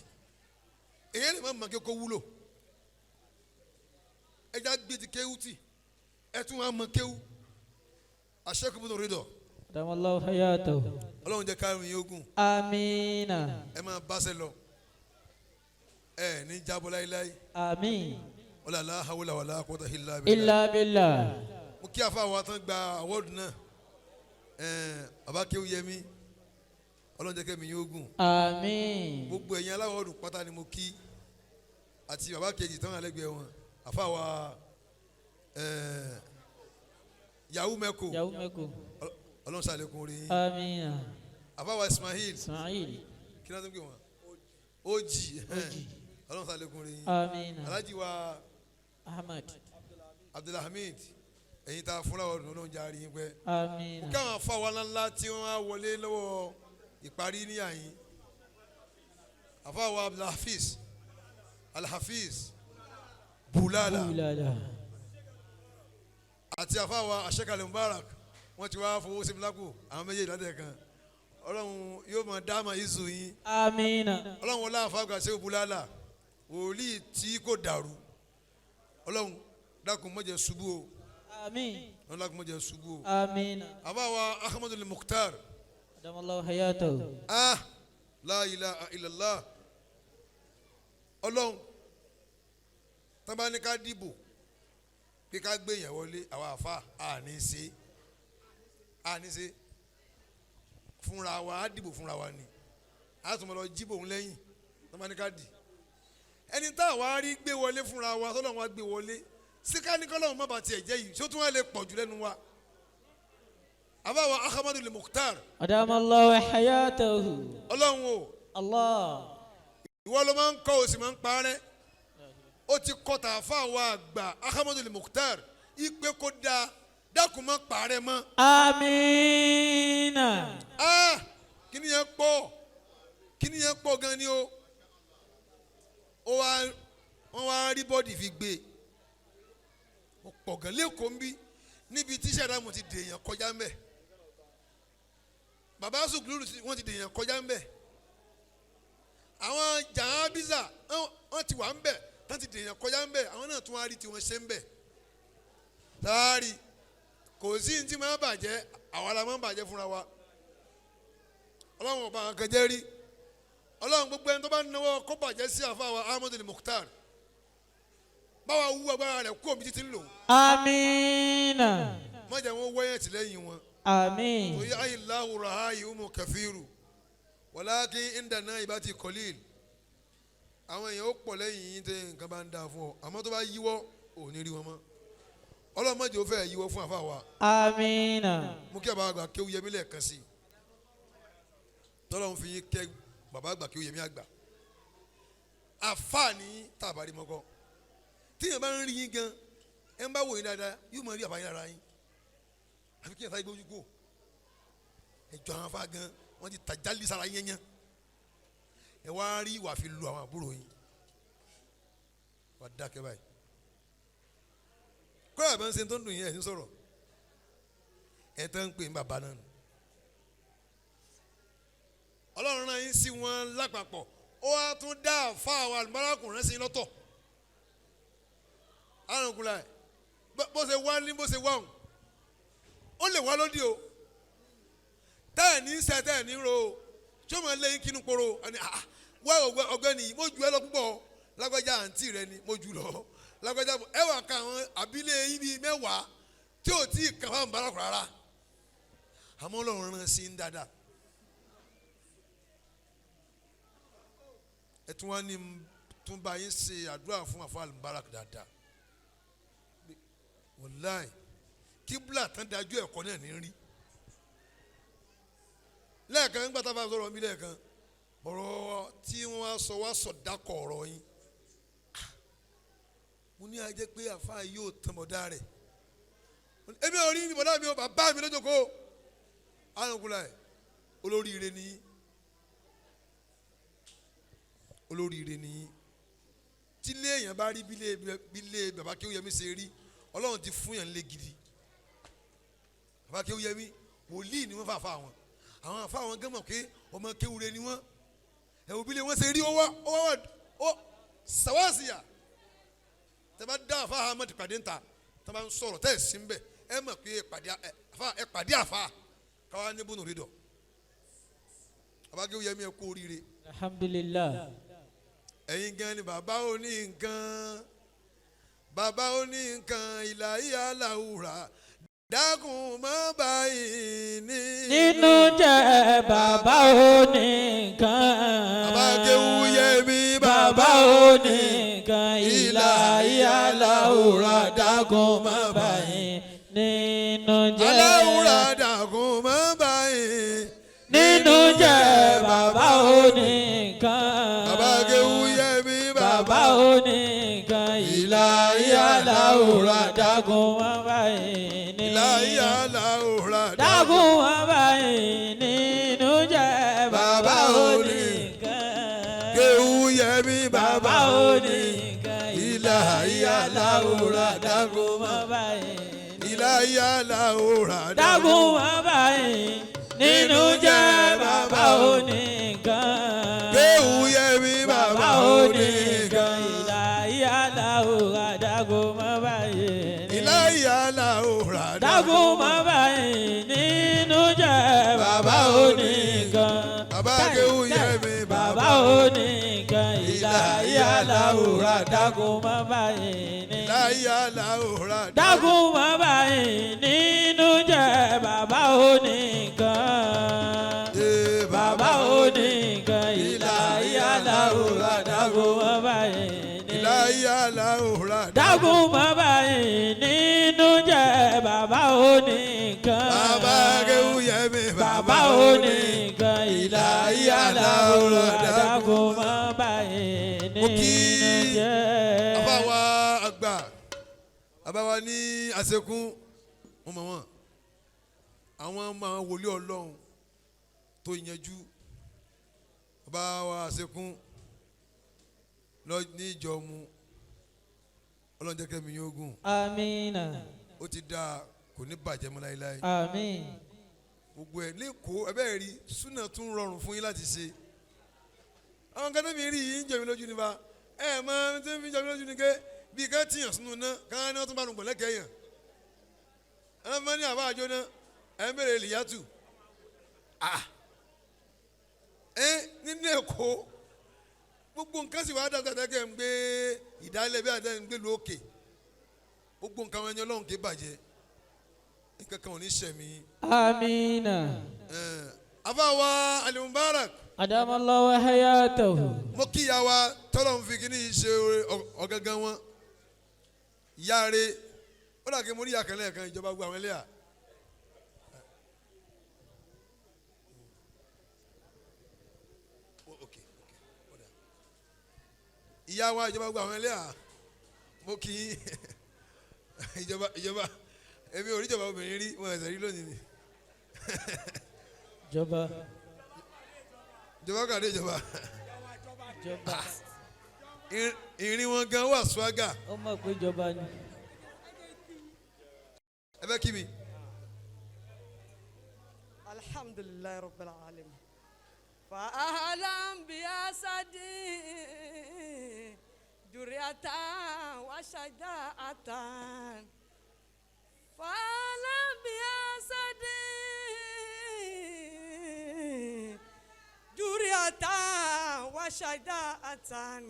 Speaker 1: Èyàn lè má mọ kéwú kó wúlò, ẹ jẹ́ àgbè ti kéwú tì, ẹ tún wá mọ kéwú. Àṣẹkùnrin rí dọ̀.
Speaker 3: Dáwọn lọ́wọ́ hayatahu.
Speaker 1: Ọlọ́run jẹ́ kárùn yín ogun.
Speaker 3: Amina.
Speaker 1: Ẹ máa báṣẹ lọ, ẹ ní jábọ́ láíláí.
Speaker 3: Amin.
Speaker 1: Wala la hawla wala quwwata illa billah.
Speaker 3: Illa billah.
Speaker 1: Mo kí afa wa tán gba awọ́ọ̀dù náà, bàbá Kéwúyẹmí, Ọlọ́run jẹ́ kẹ́mi yín ogun.
Speaker 3: Amin.
Speaker 1: Gbogbo ẹ̀yin aláwọ̀dù pátá ni mo kí, àti bàbá kejì tán alẹ́gbẹ̀ẹ́ wọn, afa wa Yahoo Meko.
Speaker 3: Yahoo Meko.
Speaker 1: Ọlọ́run ṣàlékún orí yín.
Speaker 3: Amina.
Speaker 1: Afa wa Ismail.
Speaker 3: Ismail.
Speaker 1: Kí ló ń gbé wọn ojì, Ọlọ́run ṣàlékún orí yín.
Speaker 3: Amina.
Speaker 1: Alhaji wa
Speaker 3: Ahmad.
Speaker 1: Abdulhamid, ẹ̀yin tá a fúnra ọdún, Ọlọ́run jẹ́ àárín yín pẹ́.
Speaker 3: Amina.
Speaker 1: Káwọn afáwa ńláńlá tí wọ́n á wọlé lọ́wọ́ ìparí níyàyín, afáwa Abdulhafiz Alhafiz Bulala.
Speaker 3: Bulala.
Speaker 1: Àti afáwa Aṣẹ́kalẹ̀ Mubarak, wọ́n ti wá fowó sí mílákù àwọn méjèèjì látẹ̀ kan. Ọlọ́run yóò máa dáàmà ìzù yín.
Speaker 3: Amina.
Speaker 1: Ọlọ́run wọlé àfáàgbà ṣé Bulala wòlíì tí kò dàrú. Ọlọ́run dákun má jẹ́ ṣubú o.
Speaker 3: Amin.
Speaker 1: Ọlọ́run dákun má jẹ́ ṣubú o.
Speaker 3: Amina.
Speaker 1: Afáwa Ahmadul Mukhtar.
Speaker 3: Adamallahu hayatahu.
Speaker 1: Ah, la ilaha illallah. Ọlọ́run tán bá ní ká dìbò pé ká gbé yẹn wọlé, àwa àfa àní ṣe, àní ṣe fúnra wa, á dìbò fúnra wa ni, á tún mọ lọ jíbò ń lẹ́yìn. Tán bá ní ká dì ẹni tá àwa rí gbé wọlé fúnra wa, tọ́lọ́run wa gbé wọlé síká ní kọ́lọ́run má bàa tiẹ̀ jẹ́ yìí, ṣó tún wá lè pọ̀ jù lẹ́nu wa? Àbáwọ̀ Ahmadu Mukhtar.
Speaker 3: Adamallahu hayatahu.
Speaker 1: Ọlọ́run o.
Speaker 3: Allah.
Speaker 1: Ìwọ ló máa ń kọ́, o sì máa ń parẹ́. Ó ti kọ́ tààfà wa àgbà Ahmadu Mukhtar ipe kó dáa, dákun má parẹ́ mọ́.
Speaker 3: Amina.
Speaker 1: Ah, kí ni yẹn pọ̀, kí ni yẹn pọ̀ gan ni o. Ó wá wọ́n wá rí bọ́ọ̀dì fi gbé ó pọ̀ gan lẹ́kọ̀ọ́ ń bí níbi tí sàdámù ti dèèyàn kọjá ń bẹ̀, bàbá sùkúlù wọ́n ti dèèyàn kọjá ń bẹ̀, àwọn jàǹbísà wọ́n ti wà ń bẹ̀ tán ti dèèyàn kọjá ń bẹ̀, àwọn náà tún wá rí tiwọn ṣe ń bẹ̀ táàrí kò Kò sí ní tí máa bàjẹ́, àwa la máa ń bàjẹ́ fúnra wa. Ọlọ́run ọba kan jẹ́ rí. Ọlọ́run gbogbo ẹni tó bá náwó kó bàjẹ́ sí àfa wa Ahmadu Mukhtar, báwa wú agbára rẹ̀ kú omi títí ń lò.
Speaker 3: Amina.
Speaker 1: Má jẹ́ wọn wẹ́yẹ̀ tìlẹ́yìn wọn.
Speaker 3: Àmín.
Speaker 1: Oye ayilahu rahayi umu kafiru walakin indana ibati kolil. Àwọn èèyàn ó pọ̀ lẹ́yìn yín tẹ́ nǹkan bá ń dáa fún ọ, àmọ́ tó bá yíwọ́ ò ní rí wọn mọ́. Ọlọ́run má jẹ́ ó fẹ́ yíwọ́ fún àfa wa.
Speaker 3: Amina.
Speaker 1: Mo kí bàbá àgbà kéwú yẹmí lẹ́ẹ̀kan sí i. Tọ́lọ́run fi yín kẹ́ bàbá àgbà kéwú yẹmí àgbà. Àfa ní tàbárí mọ́kọ́. Tíyẹn bá ń rí yín gan, ẹ ń bá wò yín dáadáa, yóò máa rí àbáyé ara yín. Àfi kíyàn sáyé gbójú kó. Ẹjọ́ àwọn afá gan, wọ́n ti tàjálì sára yẹn yẹn. Ẹ wá rí ìwà fi lu àwọn àbúrò yín. Wà á dákẹ́ báyìí. Kọ́lá bá ń ṣe tó ń dùn yín ẹ̀ ń sọ̀rọ̀. Ẹ tẹ́ ń pè ní bàbá náà nù. Ọlọ́run rán yín sí wọn lápapọ̀. Ó wá tún dá àfa àwọn àlùbárakùnrin sí lọ́tọ̀. Àrùn kùlà ẹ̀ bó ṣe wá ní bó ṣe wá òun. Ó lè wá lódì o. Tẹ́ ẹ̀ ní sẹ́ tẹ́ ẹ̀ ní ro o. Tí ó máa lé yín kínú poro? Ẹni àá wá ọ̀gbẹ́ni yìí, mo jù ẹ lọ púpọ̀. Lágbájá àǹtí rẹ ni mo jù lọ. Lágbájá ẹ wà ká àwọn àbílẹ̀ yín bíi mẹ́wàá tí ò tí ì kàn fáwọn bárakù rárá. Àmọ́ Ọlọ́run rán sí ń dáadáa. Ẹ tún wá ní tún bá yín ṣe àdúrà fún àfa àlùbárakù dáadáa. Wàláì kíbla tán dájú ẹ̀kọ́ náà ní rí. Lẹ́ẹ̀kan nígbà tá a bá sọ̀rọ̀ mi lẹ́ẹ̀kan, ọ̀rọ̀ tí wọ́n wá sọ wá sọ dákọ̀ ọ̀rọ̀ yín. Mo ní ajẹ́ pé àfa yóò tán bọ̀dá rẹ̀. Èmi ò rí ní bọ̀dá mi ò bàbá mi lójókòó. Àrùnkùnlá ẹ̀ olóríire ni yín. Olóríire ni yín. Tílé èèyàn bá rí bílé bàbá Kéwúyẹmí ṣe rí, Ọlọ́run ti fún yàn lé gidi. Bàbá Kéwúyẹmí wòlíì ni wọ́n fà fà wọn. Àwọn àfa àwọn gán mọ̀ pé ọmọ kéwúre ni wọ́n. Ẹ̀wò bílé wọ́n ṣe rí ó wá ó wá ó sàwáàsìyà. Tẹ́ bá dá àfa Ahmed pàdé ńta, tẹ́ bá ń sọ̀rọ̀ tẹ́ ẹ̀ sí ń bẹ̀, ẹ mọ̀ pé ẹ pàdé àfa káwá ní bùnú rídọ̀. Bàbá Kéwúyẹmí ẹ kú oríire.
Speaker 3: Alhamdulillah.
Speaker 1: Ẹ̀yin gan ni bàbá ó ní nǹkan. Bàbá ó ní nǹkan ìlà ìyá làwùrà. Dákun má báyìí ní.
Speaker 3: Nínú jẹ́ bàbá ó ní nǹkan.
Speaker 1: Bàbá Kéwúyẹmí
Speaker 3: Bàbá ó ní nǹkan ìlà ìyá làwùrà dákun má báyìí nínú jẹ́.
Speaker 1: Aláwùrà dákun má báyìí.
Speaker 3: Nínú jẹ́ bàbá ó ní nǹkan.
Speaker 1: Bàbá Kéwúyẹmí
Speaker 3: Bàbá ó ní nǹkan ìlà ìyá làwùrà dákun má báyìí nínú.
Speaker 1: Ìlà ìyá làwùrà
Speaker 3: Dákun má báyìí nínú jẹ́ bàbá ó ní nǹkan.
Speaker 1: Kéwúyẹmí
Speaker 3: Bàbá ó ní nǹkan
Speaker 1: Ìlà ìyá làwùrà dákun
Speaker 3: má báyìí.
Speaker 1: Ìlà ìyá làwùrà
Speaker 3: Dákun má báyìí nínú jẹ́ bàbá ó ní nǹkan.
Speaker 1: Kéwúyẹmí
Speaker 3: Bàbá ó ní nǹkan ìlà ìyá làwùrà dákun má báyìí.
Speaker 1: Ìlà ìyá làwùrà
Speaker 3: Dákun má báyìí nínú jẹ́ bàbá ó ní nǹkan.
Speaker 1: Bàbá Kéwúyẹmí
Speaker 3: Bàbá ó ní nǹkan ìlà ìyá làwùrà dákun má báyìí ní.
Speaker 1: Ìlà ìyá làwùrà
Speaker 3: Dákun má báyìí nínú jẹ́ bàbá ó ní nǹkan. Bàbá ó ní nǹkan ìlà ìyá làwùrà dákun má báyìí ní.
Speaker 1: Ìlà ìyá làwùrà
Speaker 3: Dákun má báyìí nínú jẹ́ bàbá ó ní nǹkan.
Speaker 1: Bàbá Kéwúyẹmí
Speaker 3: Bàbá ó ní nǹkan ìlà ìyá làwùrà dákun má báyìí
Speaker 1: Mo kí
Speaker 3: nínú jẹ́.
Speaker 1: Bàbá wa àgbà, bàbá wa ní àṣekún, mo mọ̀ wọ́n. Àwọn ọmọ àwọn wòlíì Ọlọ́run tó yanjú. Bàbá wa àṣekún lọ ní ìjọ mu. Ọlọ́run jẹ́ kẹ́mi yóò gùn.
Speaker 3: Amina.
Speaker 1: Ó ti dáa, kò ní bàjẹ́ mọ́ láéláé.
Speaker 3: Àmín.
Speaker 1: Gbogbo ẹ̀ lẹ́kọ̀ọ́ ẹ bẹ́ẹ̀ rí súnà tún rọrùn fún yín láti ṣe. Àwọn kan tó mi rí yìí ń jẹ mi lójú nípa ẹ mọ ohun tí ń fi jẹ mi lójú ni pé bí ká tìyàn sínú iná ká ní wọ́n tún bá nu gbọ̀lẹ́kẹ̀ yàn. Ẹlẹ́fẹ́ ní àbá àjọ náà ẹ̀ ń bèrè lìyàtù. Ẹ nínú Èkó gbogbo nǹkan sì wàá dàgbà dàgbà ń gbé ìdálẹ́ bí àdá ń gbé lu òkè gbogbo nǹkan wọn ẹni Ọlọ́run kì í bàjẹ́ nǹkan kan ò ní sẹ̀mí.
Speaker 3: Amina.
Speaker 1: Àfàwà Al-Mubarak.
Speaker 3: Adamallahu hayatahu.
Speaker 1: Mo kí ìyá wa tọ́lọ̀ ń fi kíní ṣe ọ̀gángan wọn ìyá rẹ̀ ó dà kí mo rí ìyá kan lẹ́ẹ̀kan ìjọba gbogbo àwọn ẹlẹ́yà. Ìyá wa ìjọba gbogbo àwọn ẹlẹ́yà mo kí ìjọba ìjọba èmi ò rí ìjọba obìnrin rí mo ẹ̀sẹ̀ rí lónìí ni.
Speaker 3: Ìjọba.
Speaker 1: Ìjọba kàdé ìjọba. Ìrìn wọn gan wà swaga.
Speaker 3: Ó mọ̀ pé ìjọba ni.
Speaker 1: Ẹ fẹ́ kí mi.
Speaker 5: Alhamdulilayi rabbil alamin. Fa ahlan bi asadi duriyatan wa shaja'atan. Fa ahlan bi asadi duriyatan wa shaja'atan.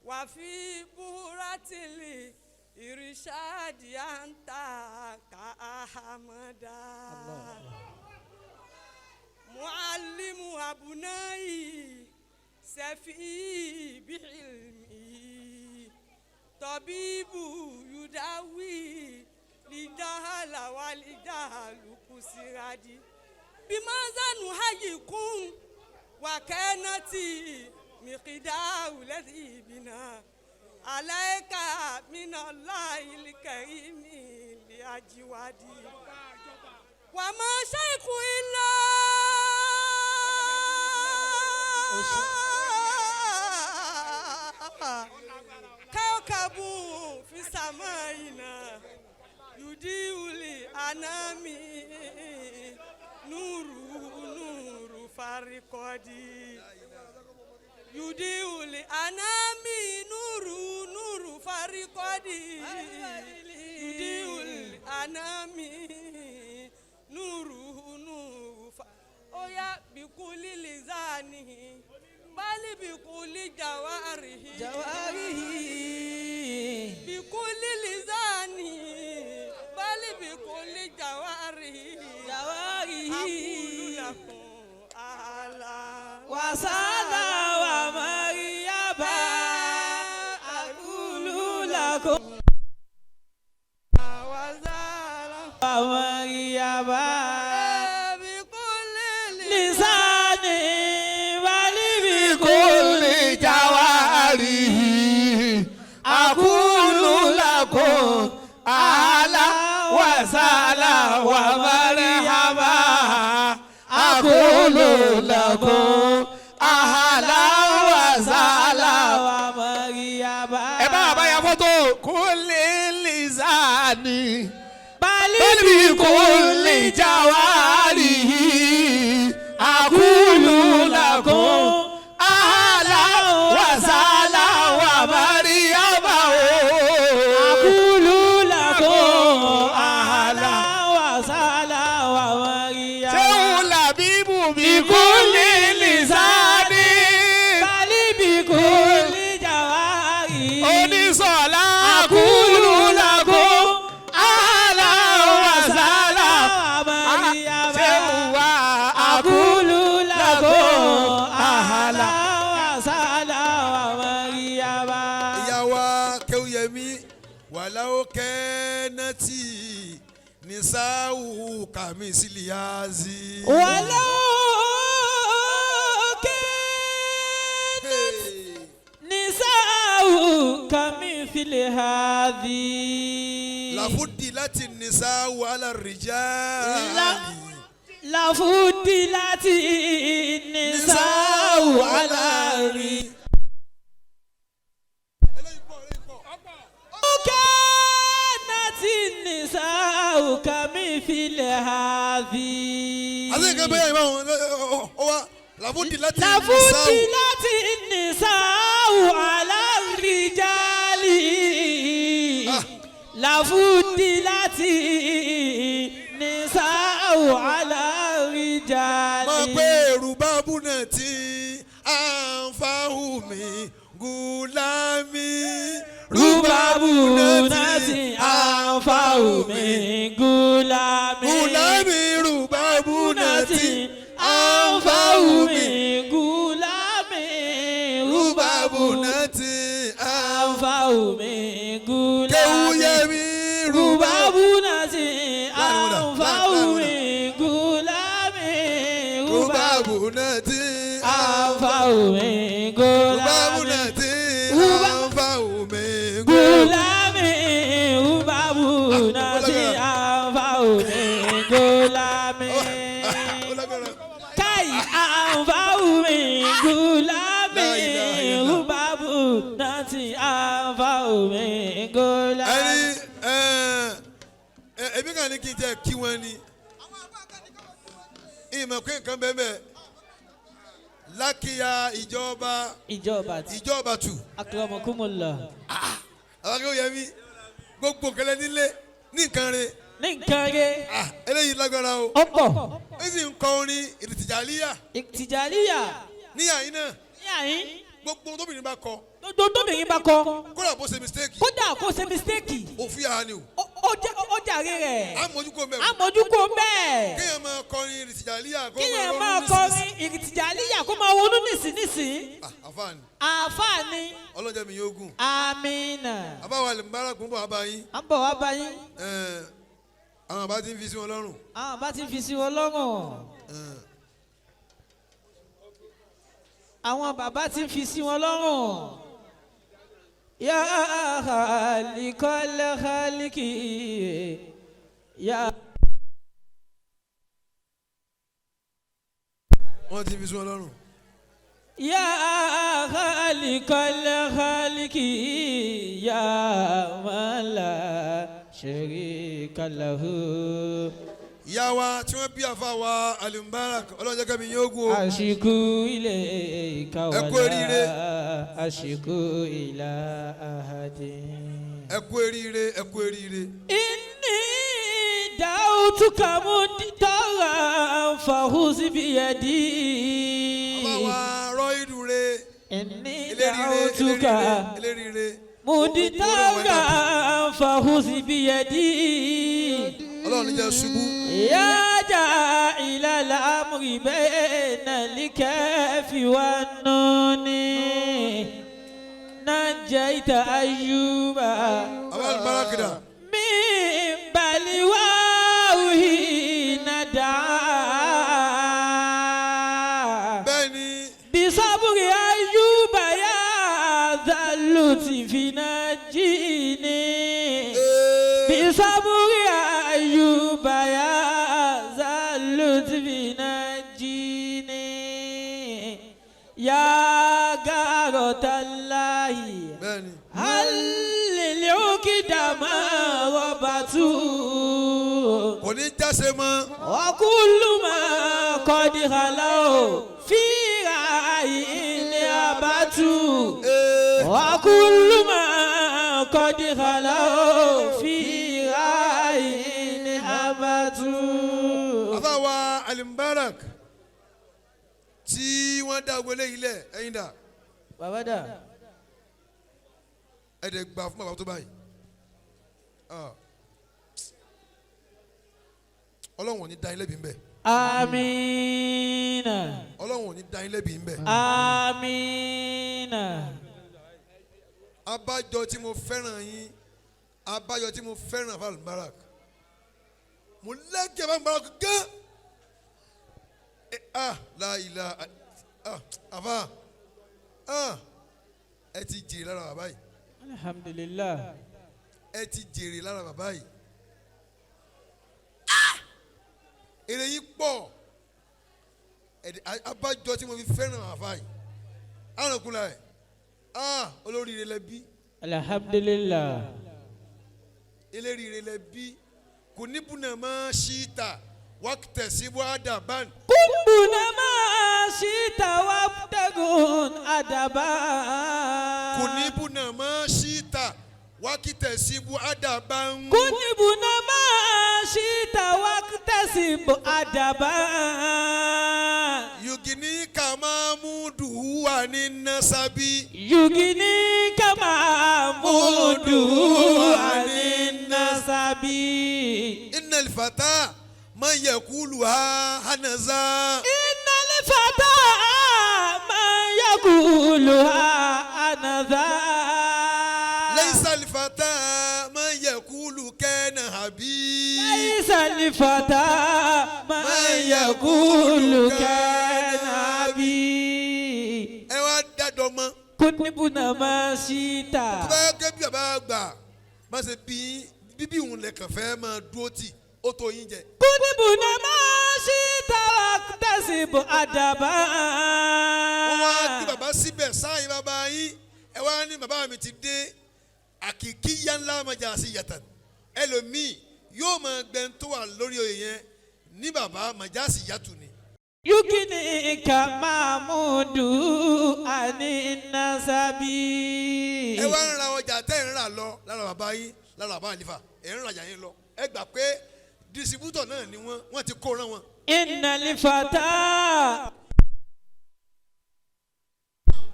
Speaker 5: Wa fi buratili irishadi anta ka ahamada. Muallimu abunai safi biilmi tabibu yudawi lijahala walijahalu kusiradi bimazanu hayikun wakanati miqidau ladhibina alaika minallahi alkarimi liajiwadi wama shaiku illa kawkabu fi samaina yudiuli anami nuru nuru farikodi yudiuli anami nuru nuru farikodi yudiuli anami nuru nuru fa oya bikuli lizani bali bikuli jawarihi
Speaker 3: jawarihi
Speaker 5: bikuli lizani bali bikuli jawarihi
Speaker 3: jawarihi
Speaker 5: akulu lakum ala
Speaker 3: wasala wa mariyaba akulu lakum
Speaker 5: wasala
Speaker 3: wa mariyaba
Speaker 5: bikuli
Speaker 3: lisani bali
Speaker 4: Kulli
Speaker 3: bikuli
Speaker 4: jawarihi akulu lakum ala wasala wa marhaba akulu lakum ala wasala.
Speaker 3: wa mariyaba
Speaker 4: Ẹ bá àbá ya fọ́tò kulli lisani
Speaker 3: bali
Speaker 4: bali kulli jawarihi akulu lakum ala wasala wa marhaba.
Speaker 3: akulu lakum
Speaker 4: Ala.
Speaker 3: wasala wa mariyaba
Speaker 4: Ṣéun làbíbù bí kulli lisani.
Speaker 3: bali bikuli jawarihi
Speaker 4: Onísọ̀lá akulu lakum ala wasala.
Speaker 3: wa mariyaba
Speaker 4: Ṣéun wa akulu
Speaker 3: akulu lakum
Speaker 4: Ahala.
Speaker 3: ala wasala wa mariyaba.
Speaker 1: Ìyá wa Kéwúyẹmí wàláwó kẹ́nẹ́tì nisáwù kàmísìlíyàzì.
Speaker 3: ولو كانت نساء كمثل هذه
Speaker 1: Làfúdì láti nisáwù alárìjáàlì.
Speaker 3: لفضلت النساء على الرجال
Speaker 1: Eléyìí pọ̀, eléyìí pọ̀.
Speaker 3: كانت النساء كمثل هذه
Speaker 1: Àti nǹkan bẹ́ẹ̀ yìí báwọn ọ wá làfúdì láti nisáwù.
Speaker 3: لفضلت النساء على الرجال Làfúdìláti nìsáwò aláríjàlè.
Speaker 1: Mọ̀ pé rúbábù náà ti àǹfààhù mi gùlámì.
Speaker 3: Rúbábù náà ti àǹfààhù mi gùlámì.
Speaker 1: Gùlámì rúbábù náà ti
Speaker 3: àǹfààhù mi gùlámì.
Speaker 1: Rúbábù náà ti
Speaker 3: àǹfààhù mi gùlámì.
Speaker 1: Kéwúyẹmí rúbábù.
Speaker 3: Rúbábù náà ti àǹfààhù mi gùlámì.
Speaker 1: Rúbábù náà ti
Speaker 3: àǹfààhù mi
Speaker 1: Rúbábù
Speaker 3: gùlámì.
Speaker 1: náà ti àǹfààhù mi
Speaker 3: Gùlámì rúbábù náà ti àǹfààhù mi gùlámì.
Speaker 1: Ó lágbára.
Speaker 3: Kai àǹfààhù mi gùlámì
Speaker 1: La ilaha illallah.
Speaker 3: rúbábù náà ti àǹfààhù mi gùlámì.
Speaker 1: Ẹni ẹ ẹbí kan ní kí n jẹ kí wọn ni ìmọ̀ pé nǹkan bẹ́ẹ̀ bẹ́ẹ̀ lákìyà ìjọba
Speaker 3: Ìjọba ti
Speaker 1: ìjọba tù
Speaker 3: akramakumullah.
Speaker 1: àwọn akẹ́kọ̀ọ́ yẹn mi gbogbo kẹlẹ nílé ní nǹkan rẹ
Speaker 3: Ní nǹkan rẹ̀
Speaker 1: ah eléyìí lágbára o
Speaker 3: ọ̀pọ̀
Speaker 1: ó sì ń kọ orin ìrìtìjàlíyà
Speaker 3: ìtìjàlíyà
Speaker 1: níyà yín náà
Speaker 3: ní àyín
Speaker 1: gbogbo ohun tóbìnrin bá kọ
Speaker 3: gbogbo tóbìnrin bá kọ
Speaker 1: kódà bó ṣe mistake
Speaker 3: kódà kó ṣe mistake
Speaker 1: òfin àá ni o
Speaker 3: ó jàre rẹ̀
Speaker 1: àmójúkò mẹ́wọ̀
Speaker 3: àmójúkò bẹ́ẹ̀
Speaker 1: kéèyàn máa kọrin ìrìtìjàlíyà kó
Speaker 3: kíyàn
Speaker 1: máa
Speaker 3: máa
Speaker 1: ronú
Speaker 3: kọrin ìrìtìjàlíyà kó máa ronú nísìnyìísìn
Speaker 1: Ah, àfààní
Speaker 3: àáfàá ni
Speaker 1: ọlọ́jọ́ mi yóò gùn
Speaker 3: amina
Speaker 1: àbáwá lè mbára kún bọ̀ wá bá yín
Speaker 3: à ń bọ̀ wá bá yín
Speaker 1: Ẹ̀, àwọn àbá ti ń fi sí wọn lọ́rùn
Speaker 3: àwọn bá ti fi sí wọn lọ́rùn
Speaker 1: Ẹ̀,
Speaker 3: àwọn bàbá ti fi sí wọn lọ́rùn. Ya khaliqal khaliki ya.
Speaker 1: wọ́n ti fi sí wọn lọ́rùn.
Speaker 3: يا خالق الخالق يا من لا شريك له
Speaker 1: ìyá wa tí wọ́n bí àfa wa Al-Mubarak ọlọ́jọ́ kẹ́mi yóò gùn o
Speaker 3: أشكو إليك
Speaker 1: Ẹ kú oríire.
Speaker 3: ولا أشكو إلى أحد
Speaker 1: ẹ kú eríire ẹ kú eríire.
Speaker 3: إني دعوتك مضطرا فخذ بيدي
Speaker 1: àbá wa rọ ìdúre
Speaker 3: إني
Speaker 1: eléríire
Speaker 3: دعوتك
Speaker 1: eléríire eléríire
Speaker 3: مضطرا فخذ بيدي
Speaker 1: ọlọ́run ní jẹ́ ṣubú
Speaker 3: يا جاعل الأمر بين الكاف والنون نجيت أيوب
Speaker 1: àbá Al-Mubarak dà
Speaker 3: من بلواه ندعا
Speaker 1: bẹ́ẹ̀ ni
Speaker 3: بصبر أيوب يا ذا اللطف نجيني بصبر أيوب يا ذا اللطف نجيني يا غارة الله
Speaker 1: bẹ́ẹ̀ ni
Speaker 3: هل للعقد ما ربطوا
Speaker 1: kò ní jáse mọ́
Speaker 3: وكل ما قد خلوا في رأي أبتوا وكل ما قد خلوا في رأي أبتوا
Speaker 1: àbá wa Al-Mubarak tí wọ́n dá wọlé ilẹ̀ ẹ̀yin dà
Speaker 3: Bàbá dà.
Speaker 1: ẹ̀ dẹ̀ gbà fún bàbá tó báyìí Ah. ọlọ́run ò ní dá yín lẹ́bi ńbẹ̀
Speaker 3: Amina.
Speaker 1: ọlọ́run ò ní dá yín lẹ́bi ńbẹ̀
Speaker 3: Amina.
Speaker 1: abájọ tí mo fẹ́ràn yín abájọ tí mo fẹ́ràn àfa Al-Mubarak mo lẹ́kẹ̀ẹ́ àfa Al-Mubarak gán ah la ilaha ah àfa ah ẹ ti jèrè lára bàbá yìí
Speaker 3: Alhamdulillah.
Speaker 1: ẹ ti jèrè lára bàbá yìí èrè yìí pọ̀ ẹ̀dẹ̀ abájọ tí mo fi fẹ́ràn àfa yìí àrùnkùnlá ẹ̀ ah olóríire lẹ bí
Speaker 3: Alhamdulillah.
Speaker 1: eléríire lẹ bí kò ní bùnà máa ṣí ta wákìtẹ̀ sí wàdà bán
Speaker 3: Kumbuna ma ṣíta wa tẹ̀gùn àdàbà.
Speaker 1: kò ní bùnà máa ṣí ta Wákìtẹ̀síbu àdàbà ń.
Speaker 3: Kunibuna máa ṣíta wákìtẹ̀síbu àdàbà.
Speaker 1: Yugini kamamudu wà ní nasabi.
Speaker 3: Yugini kama mudu ani nasabi.
Speaker 1: Innal fata man yakulu ha hanaza.
Speaker 3: Innal fata man yakulu anadha.
Speaker 1: Laysa al-fata man yakulu kana habi.
Speaker 3: Laysa al-fata man yakulu kana abi.
Speaker 1: Ẹ wá dádọ́ mọ́.
Speaker 3: Kunibuna máa ṣíta.
Speaker 1: Tó bá gẹ́ bí bàbá àgbà má ṣe bí bíbí òun lẹ̀kàn fẹ́ máa dúró tì ó tó yín jẹ.
Speaker 3: Kunibuna máa ṣíta wákìtẹ̀síbu àdàbà.
Speaker 1: Wọ́n wá gbé bàbá síbẹ̀ sáàyè bàbá yín, ẹ wá ní bàbá mi ti dé àkìkí yá ńlá máa sí yàtà, ẹlòmíì yóò máa gbẹ tó wà lórí oyè yẹn ní bàbá màjá sí yàtù ni.
Speaker 3: Yugini kamamudu ani nasabi.
Speaker 1: Ẹ wá ń ra ọjà tẹ́ ń rà lọ lára bàbá yín, lára bàbá àlìfà, ẹ̀ ń rajà yín lọ, ẹ gbà pé distributor náà ni wọ́n ti kó rán wọn.
Speaker 3: Innal fata.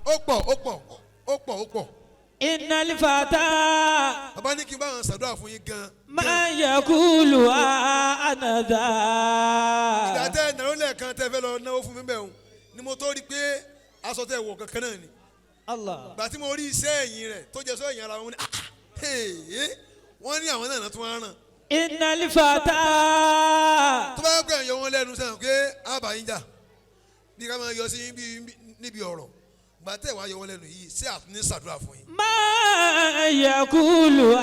Speaker 1: Ó pọ̀, ó pọ̀, ó pọ̀, ó pọ̀.
Speaker 3: Innal fata.
Speaker 1: Bàbá ní kí n bá wọn ṣàdúrà fún yín gan.
Speaker 3: Man yakulu anadha.
Speaker 1: Ìgbà tẹ́ ẹ nàró lẹ́ẹ̀kan tẹ́ fẹ́ lọ náwó fún mi bẹ́ẹ̀ o ni mo tó rí i pé aṣọ tẹ́ wọ̀ kankan náà ni.
Speaker 2: Allah.
Speaker 1: Gbà tí mo rí iṣẹ́ ẹ̀yìn rẹ̀ tó jẹ́ sọ ẹ̀yìn ara wọn ni, ah hey, wọ́n ní àwọn náà tún wá ràn.
Speaker 3: Innal fata.
Speaker 1: Tó bá gbẹ̀ yọ wọn lẹ́nu sẹ́yìn pé àbá yín jà bí ká máa yọ sí níbi ọ̀rọ̀, gbà tẹ́ wàá yọ wọn lẹ́nu yìí sí àtúní ṣàdúrà fún yín.
Speaker 3: Man yakulu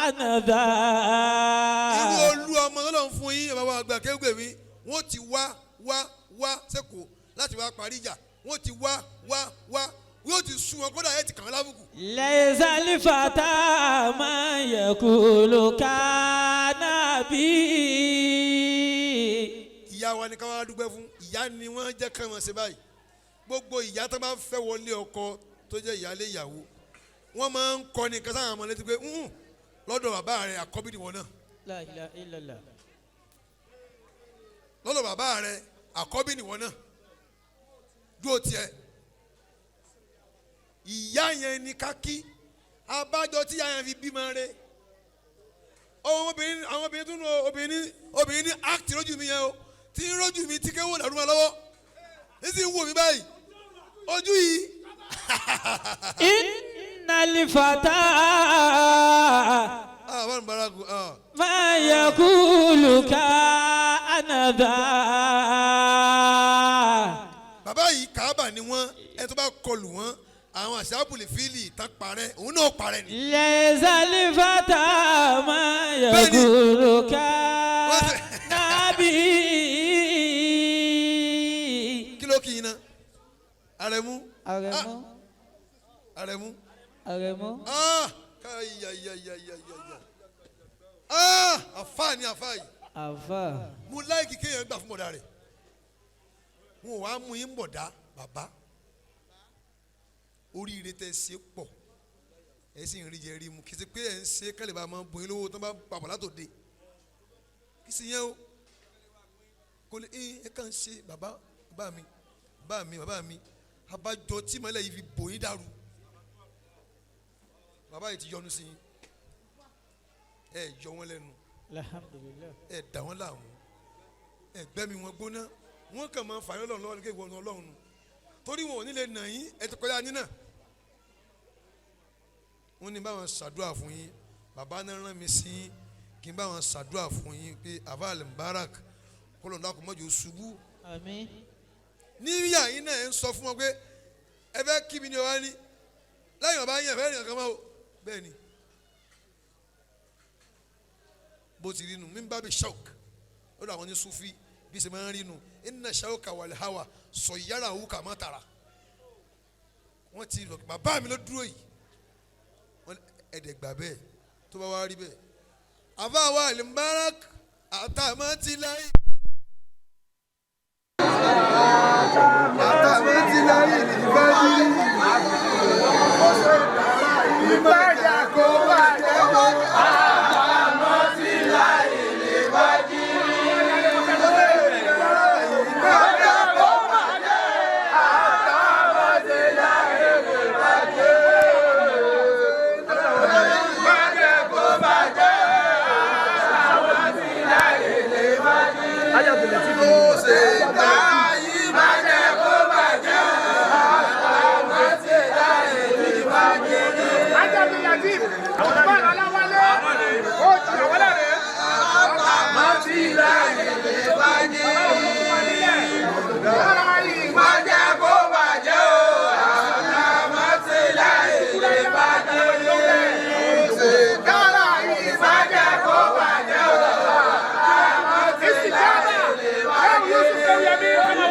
Speaker 3: anadha.
Speaker 1: Irú olú ọmọ lọ́lọ́ ń fún yín, bàbá wa àgbà kéwé mi, wọ́n ti wá wá wá sẹ́kọ̀ọ́ láti wá parí ìjà, wọ́n ti wá wá wá, yóò ti sun wọn kódà ẹ̀ ti kàn án lábùkù.
Speaker 3: Laysa al-fata man yakulu kana bi.
Speaker 1: Ìyá wa ni ká wá dúpẹ́ fún, ìyá ni wọ́n jẹ́ ká wọ́n ṣe báyìí. Gbogbo ìyá tó bá fẹ́ wọlé ọkọ tó jẹ́ ìyáálé ìyàwó, wọ́n máa ń kọ́ ni kásá àwọn ọmọ létí pé lọ́dọ̀ bàbá rẹ̀ àkọ́bí ni wọ́n náà.
Speaker 2: La ilaha illallah.
Speaker 1: Lọ́dọ̀ bàbá rẹ̀ àkọ́bí ni wọ́n náà, dúró tiẹ̀. Ìyá yẹn ni ká kí, abájọ tí ìyá yẹn fi bímọ rẹ̀. Obìnrin, àwọn obìnrin tún nù, obìnrin ní act lójú mi yẹn o, tí ń rójú mi tí kéwòn dàrú ma lọ́wọ́, ní sì ń wò mí báyìí ojú yìí.
Speaker 3: Innal fata.
Speaker 1: Ah, báwo ni baraku ah.
Speaker 3: Man yakulu kana dha.
Speaker 1: Bàbá yìí kàábà ni wọ́n, ẹ tó bá kọlù wọ́n àwọn àṣàbùlì fílì tán parẹ́, òun náà parẹ́ ni.
Speaker 3: Laysa al-fata man
Speaker 1: Bẹ́ẹ̀ni.
Speaker 3: yakulu kana bi.
Speaker 1: Kí ló kì í ná? Arẹ̀mú.
Speaker 2: Arẹ̀mú.
Speaker 1: Arẹ̀mú.
Speaker 2: Arẹ̀mú.
Speaker 1: Ah, káyàyàyàyàyà. Ah, àfa ni àfa yìí.
Speaker 2: Àfà.
Speaker 1: Mo láìkì kéèyàn gbà fún bọ̀dá rẹ̀. Wọn ò wá mú yín bọ̀dá bàbá. Oríire tẹ ṣe pọ̀. Ẹ sì ń rí jẹ rí mu. Kì í ṣe pé ẹ ń ṣe kẹ́lẹ́ bá máa ń bóyin lówó tó bá papọ̀ látòde. Kì í ṣe yẹn o. Kò lè ẹ kàn ń ṣe bàbá bàbá mi bàbá mi bàbá mi. Abájọ tí mọ́lẹ̀ yìí fi bò yín dàrú. Bàbá yìí ti yọnu sí yín. Ẹ yọ wọn lẹ́nu.
Speaker 2: Alhamdulillah.
Speaker 1: Ẹ dà wọn láàmú. Ẹ gbẹ́mi wọn gbóná. Wọ́n kàn máa fàyọ́ lọ́run lọ́wọ́ ní kéwòn ọlọ́run nù. Torí wọn ò ní lè nà yín, ẹ ti kọjá nínà. Wọ́n ní báwọn ṣàdúrà fún yín. Bàbá náà rán mi sí yín kí n báwọn ṣàdúrà fún yín pé Aval Mubarak kọlọ̀ ńlá kò mọ́jọ ṣubú.
Speaker 2: Àmín.
Speaker 1: Níyà yín náà ẹ ń sọ fún wọn pé ẹ fẹ́ kí mi ní ọ̀rá ní lẹ́yìn bàbá yín ẹ fẹ́ nìkan kan máa o. Bẹ́ẹ̀ ni bó ti rí nu mímbà bí ṣauk lọ́dọ̀ àwọn ní sufi bí ṣe máa ń rí nu inna ṣauka wal hawa sọ yàrá òwú kà má tara. Wọ́n ti lọ bàbá mi ló dúró yìí, wọ́n ẹ̀ẹ́dẹ̀ gbà bẹ́ẹ̀ tó bá wá rí bẹ́ẹ̀. Àfa wa Al-Mubarak àtàmọ́tìláyì. Àtàmọ́tìláyì ní ìfẹ́ yìí. Ó ṣe ìdára ìmọ̀jà kó bá.
Speaker 6: Yusuf Kewuyemi.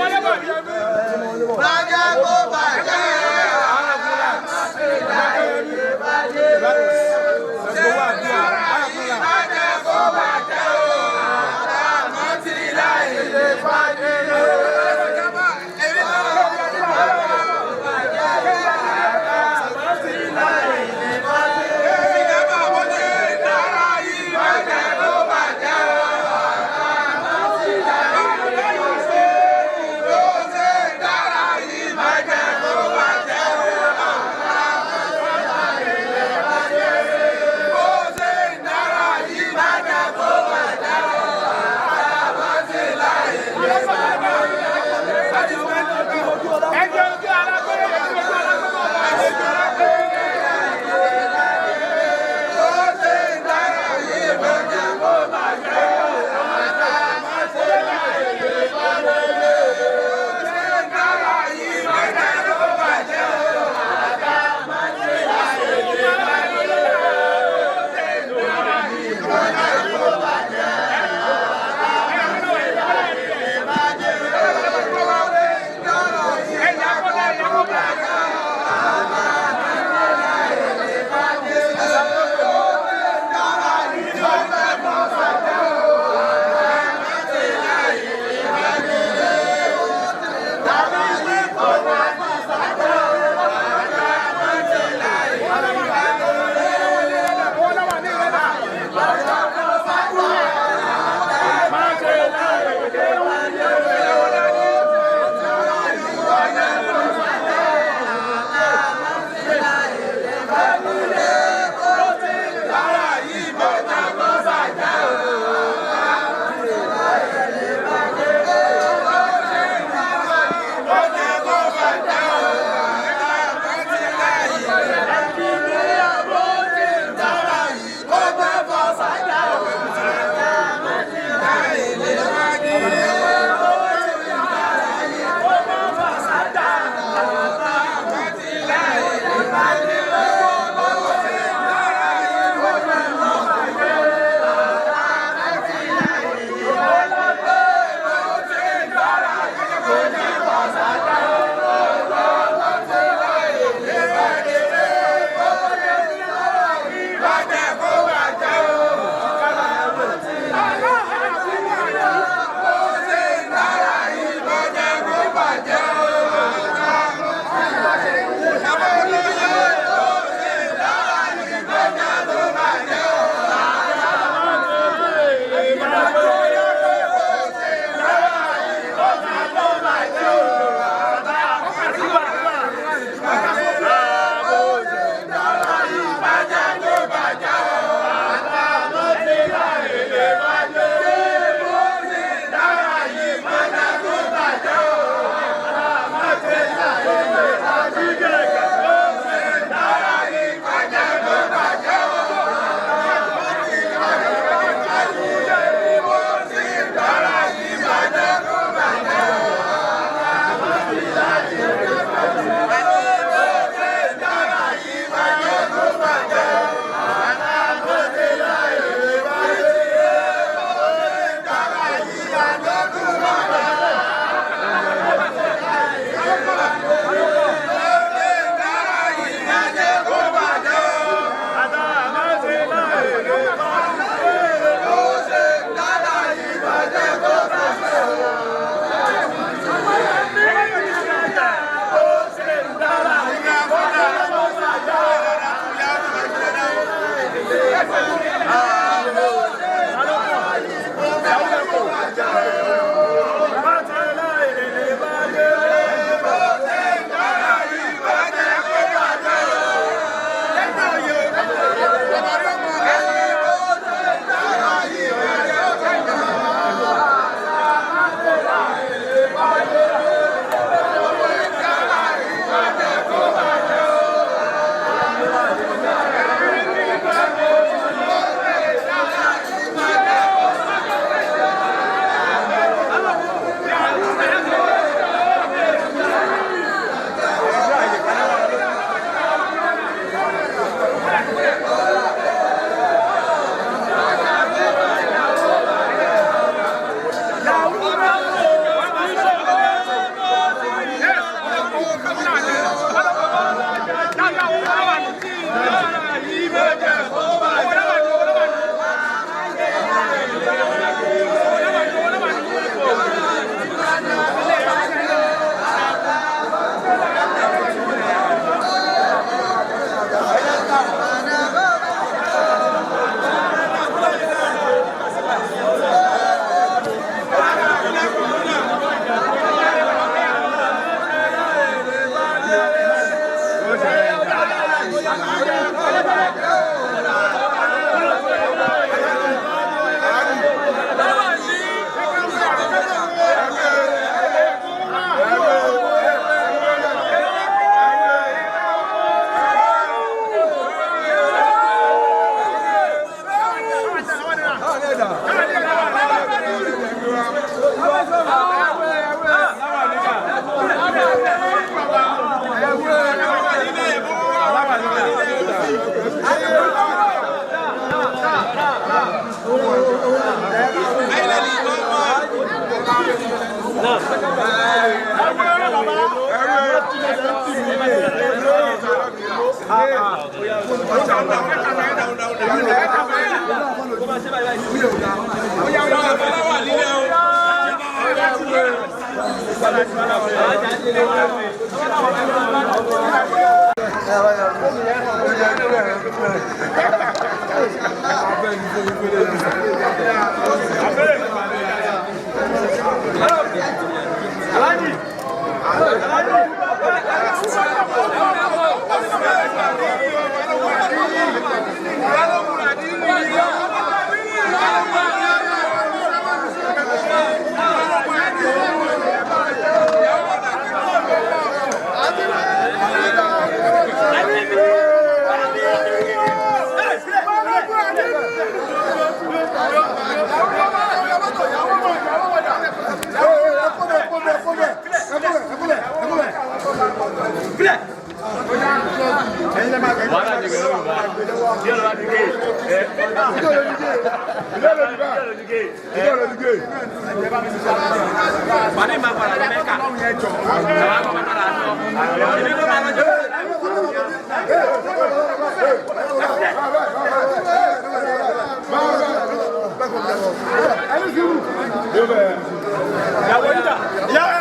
Speaker 6: Ìyàwó yíyá.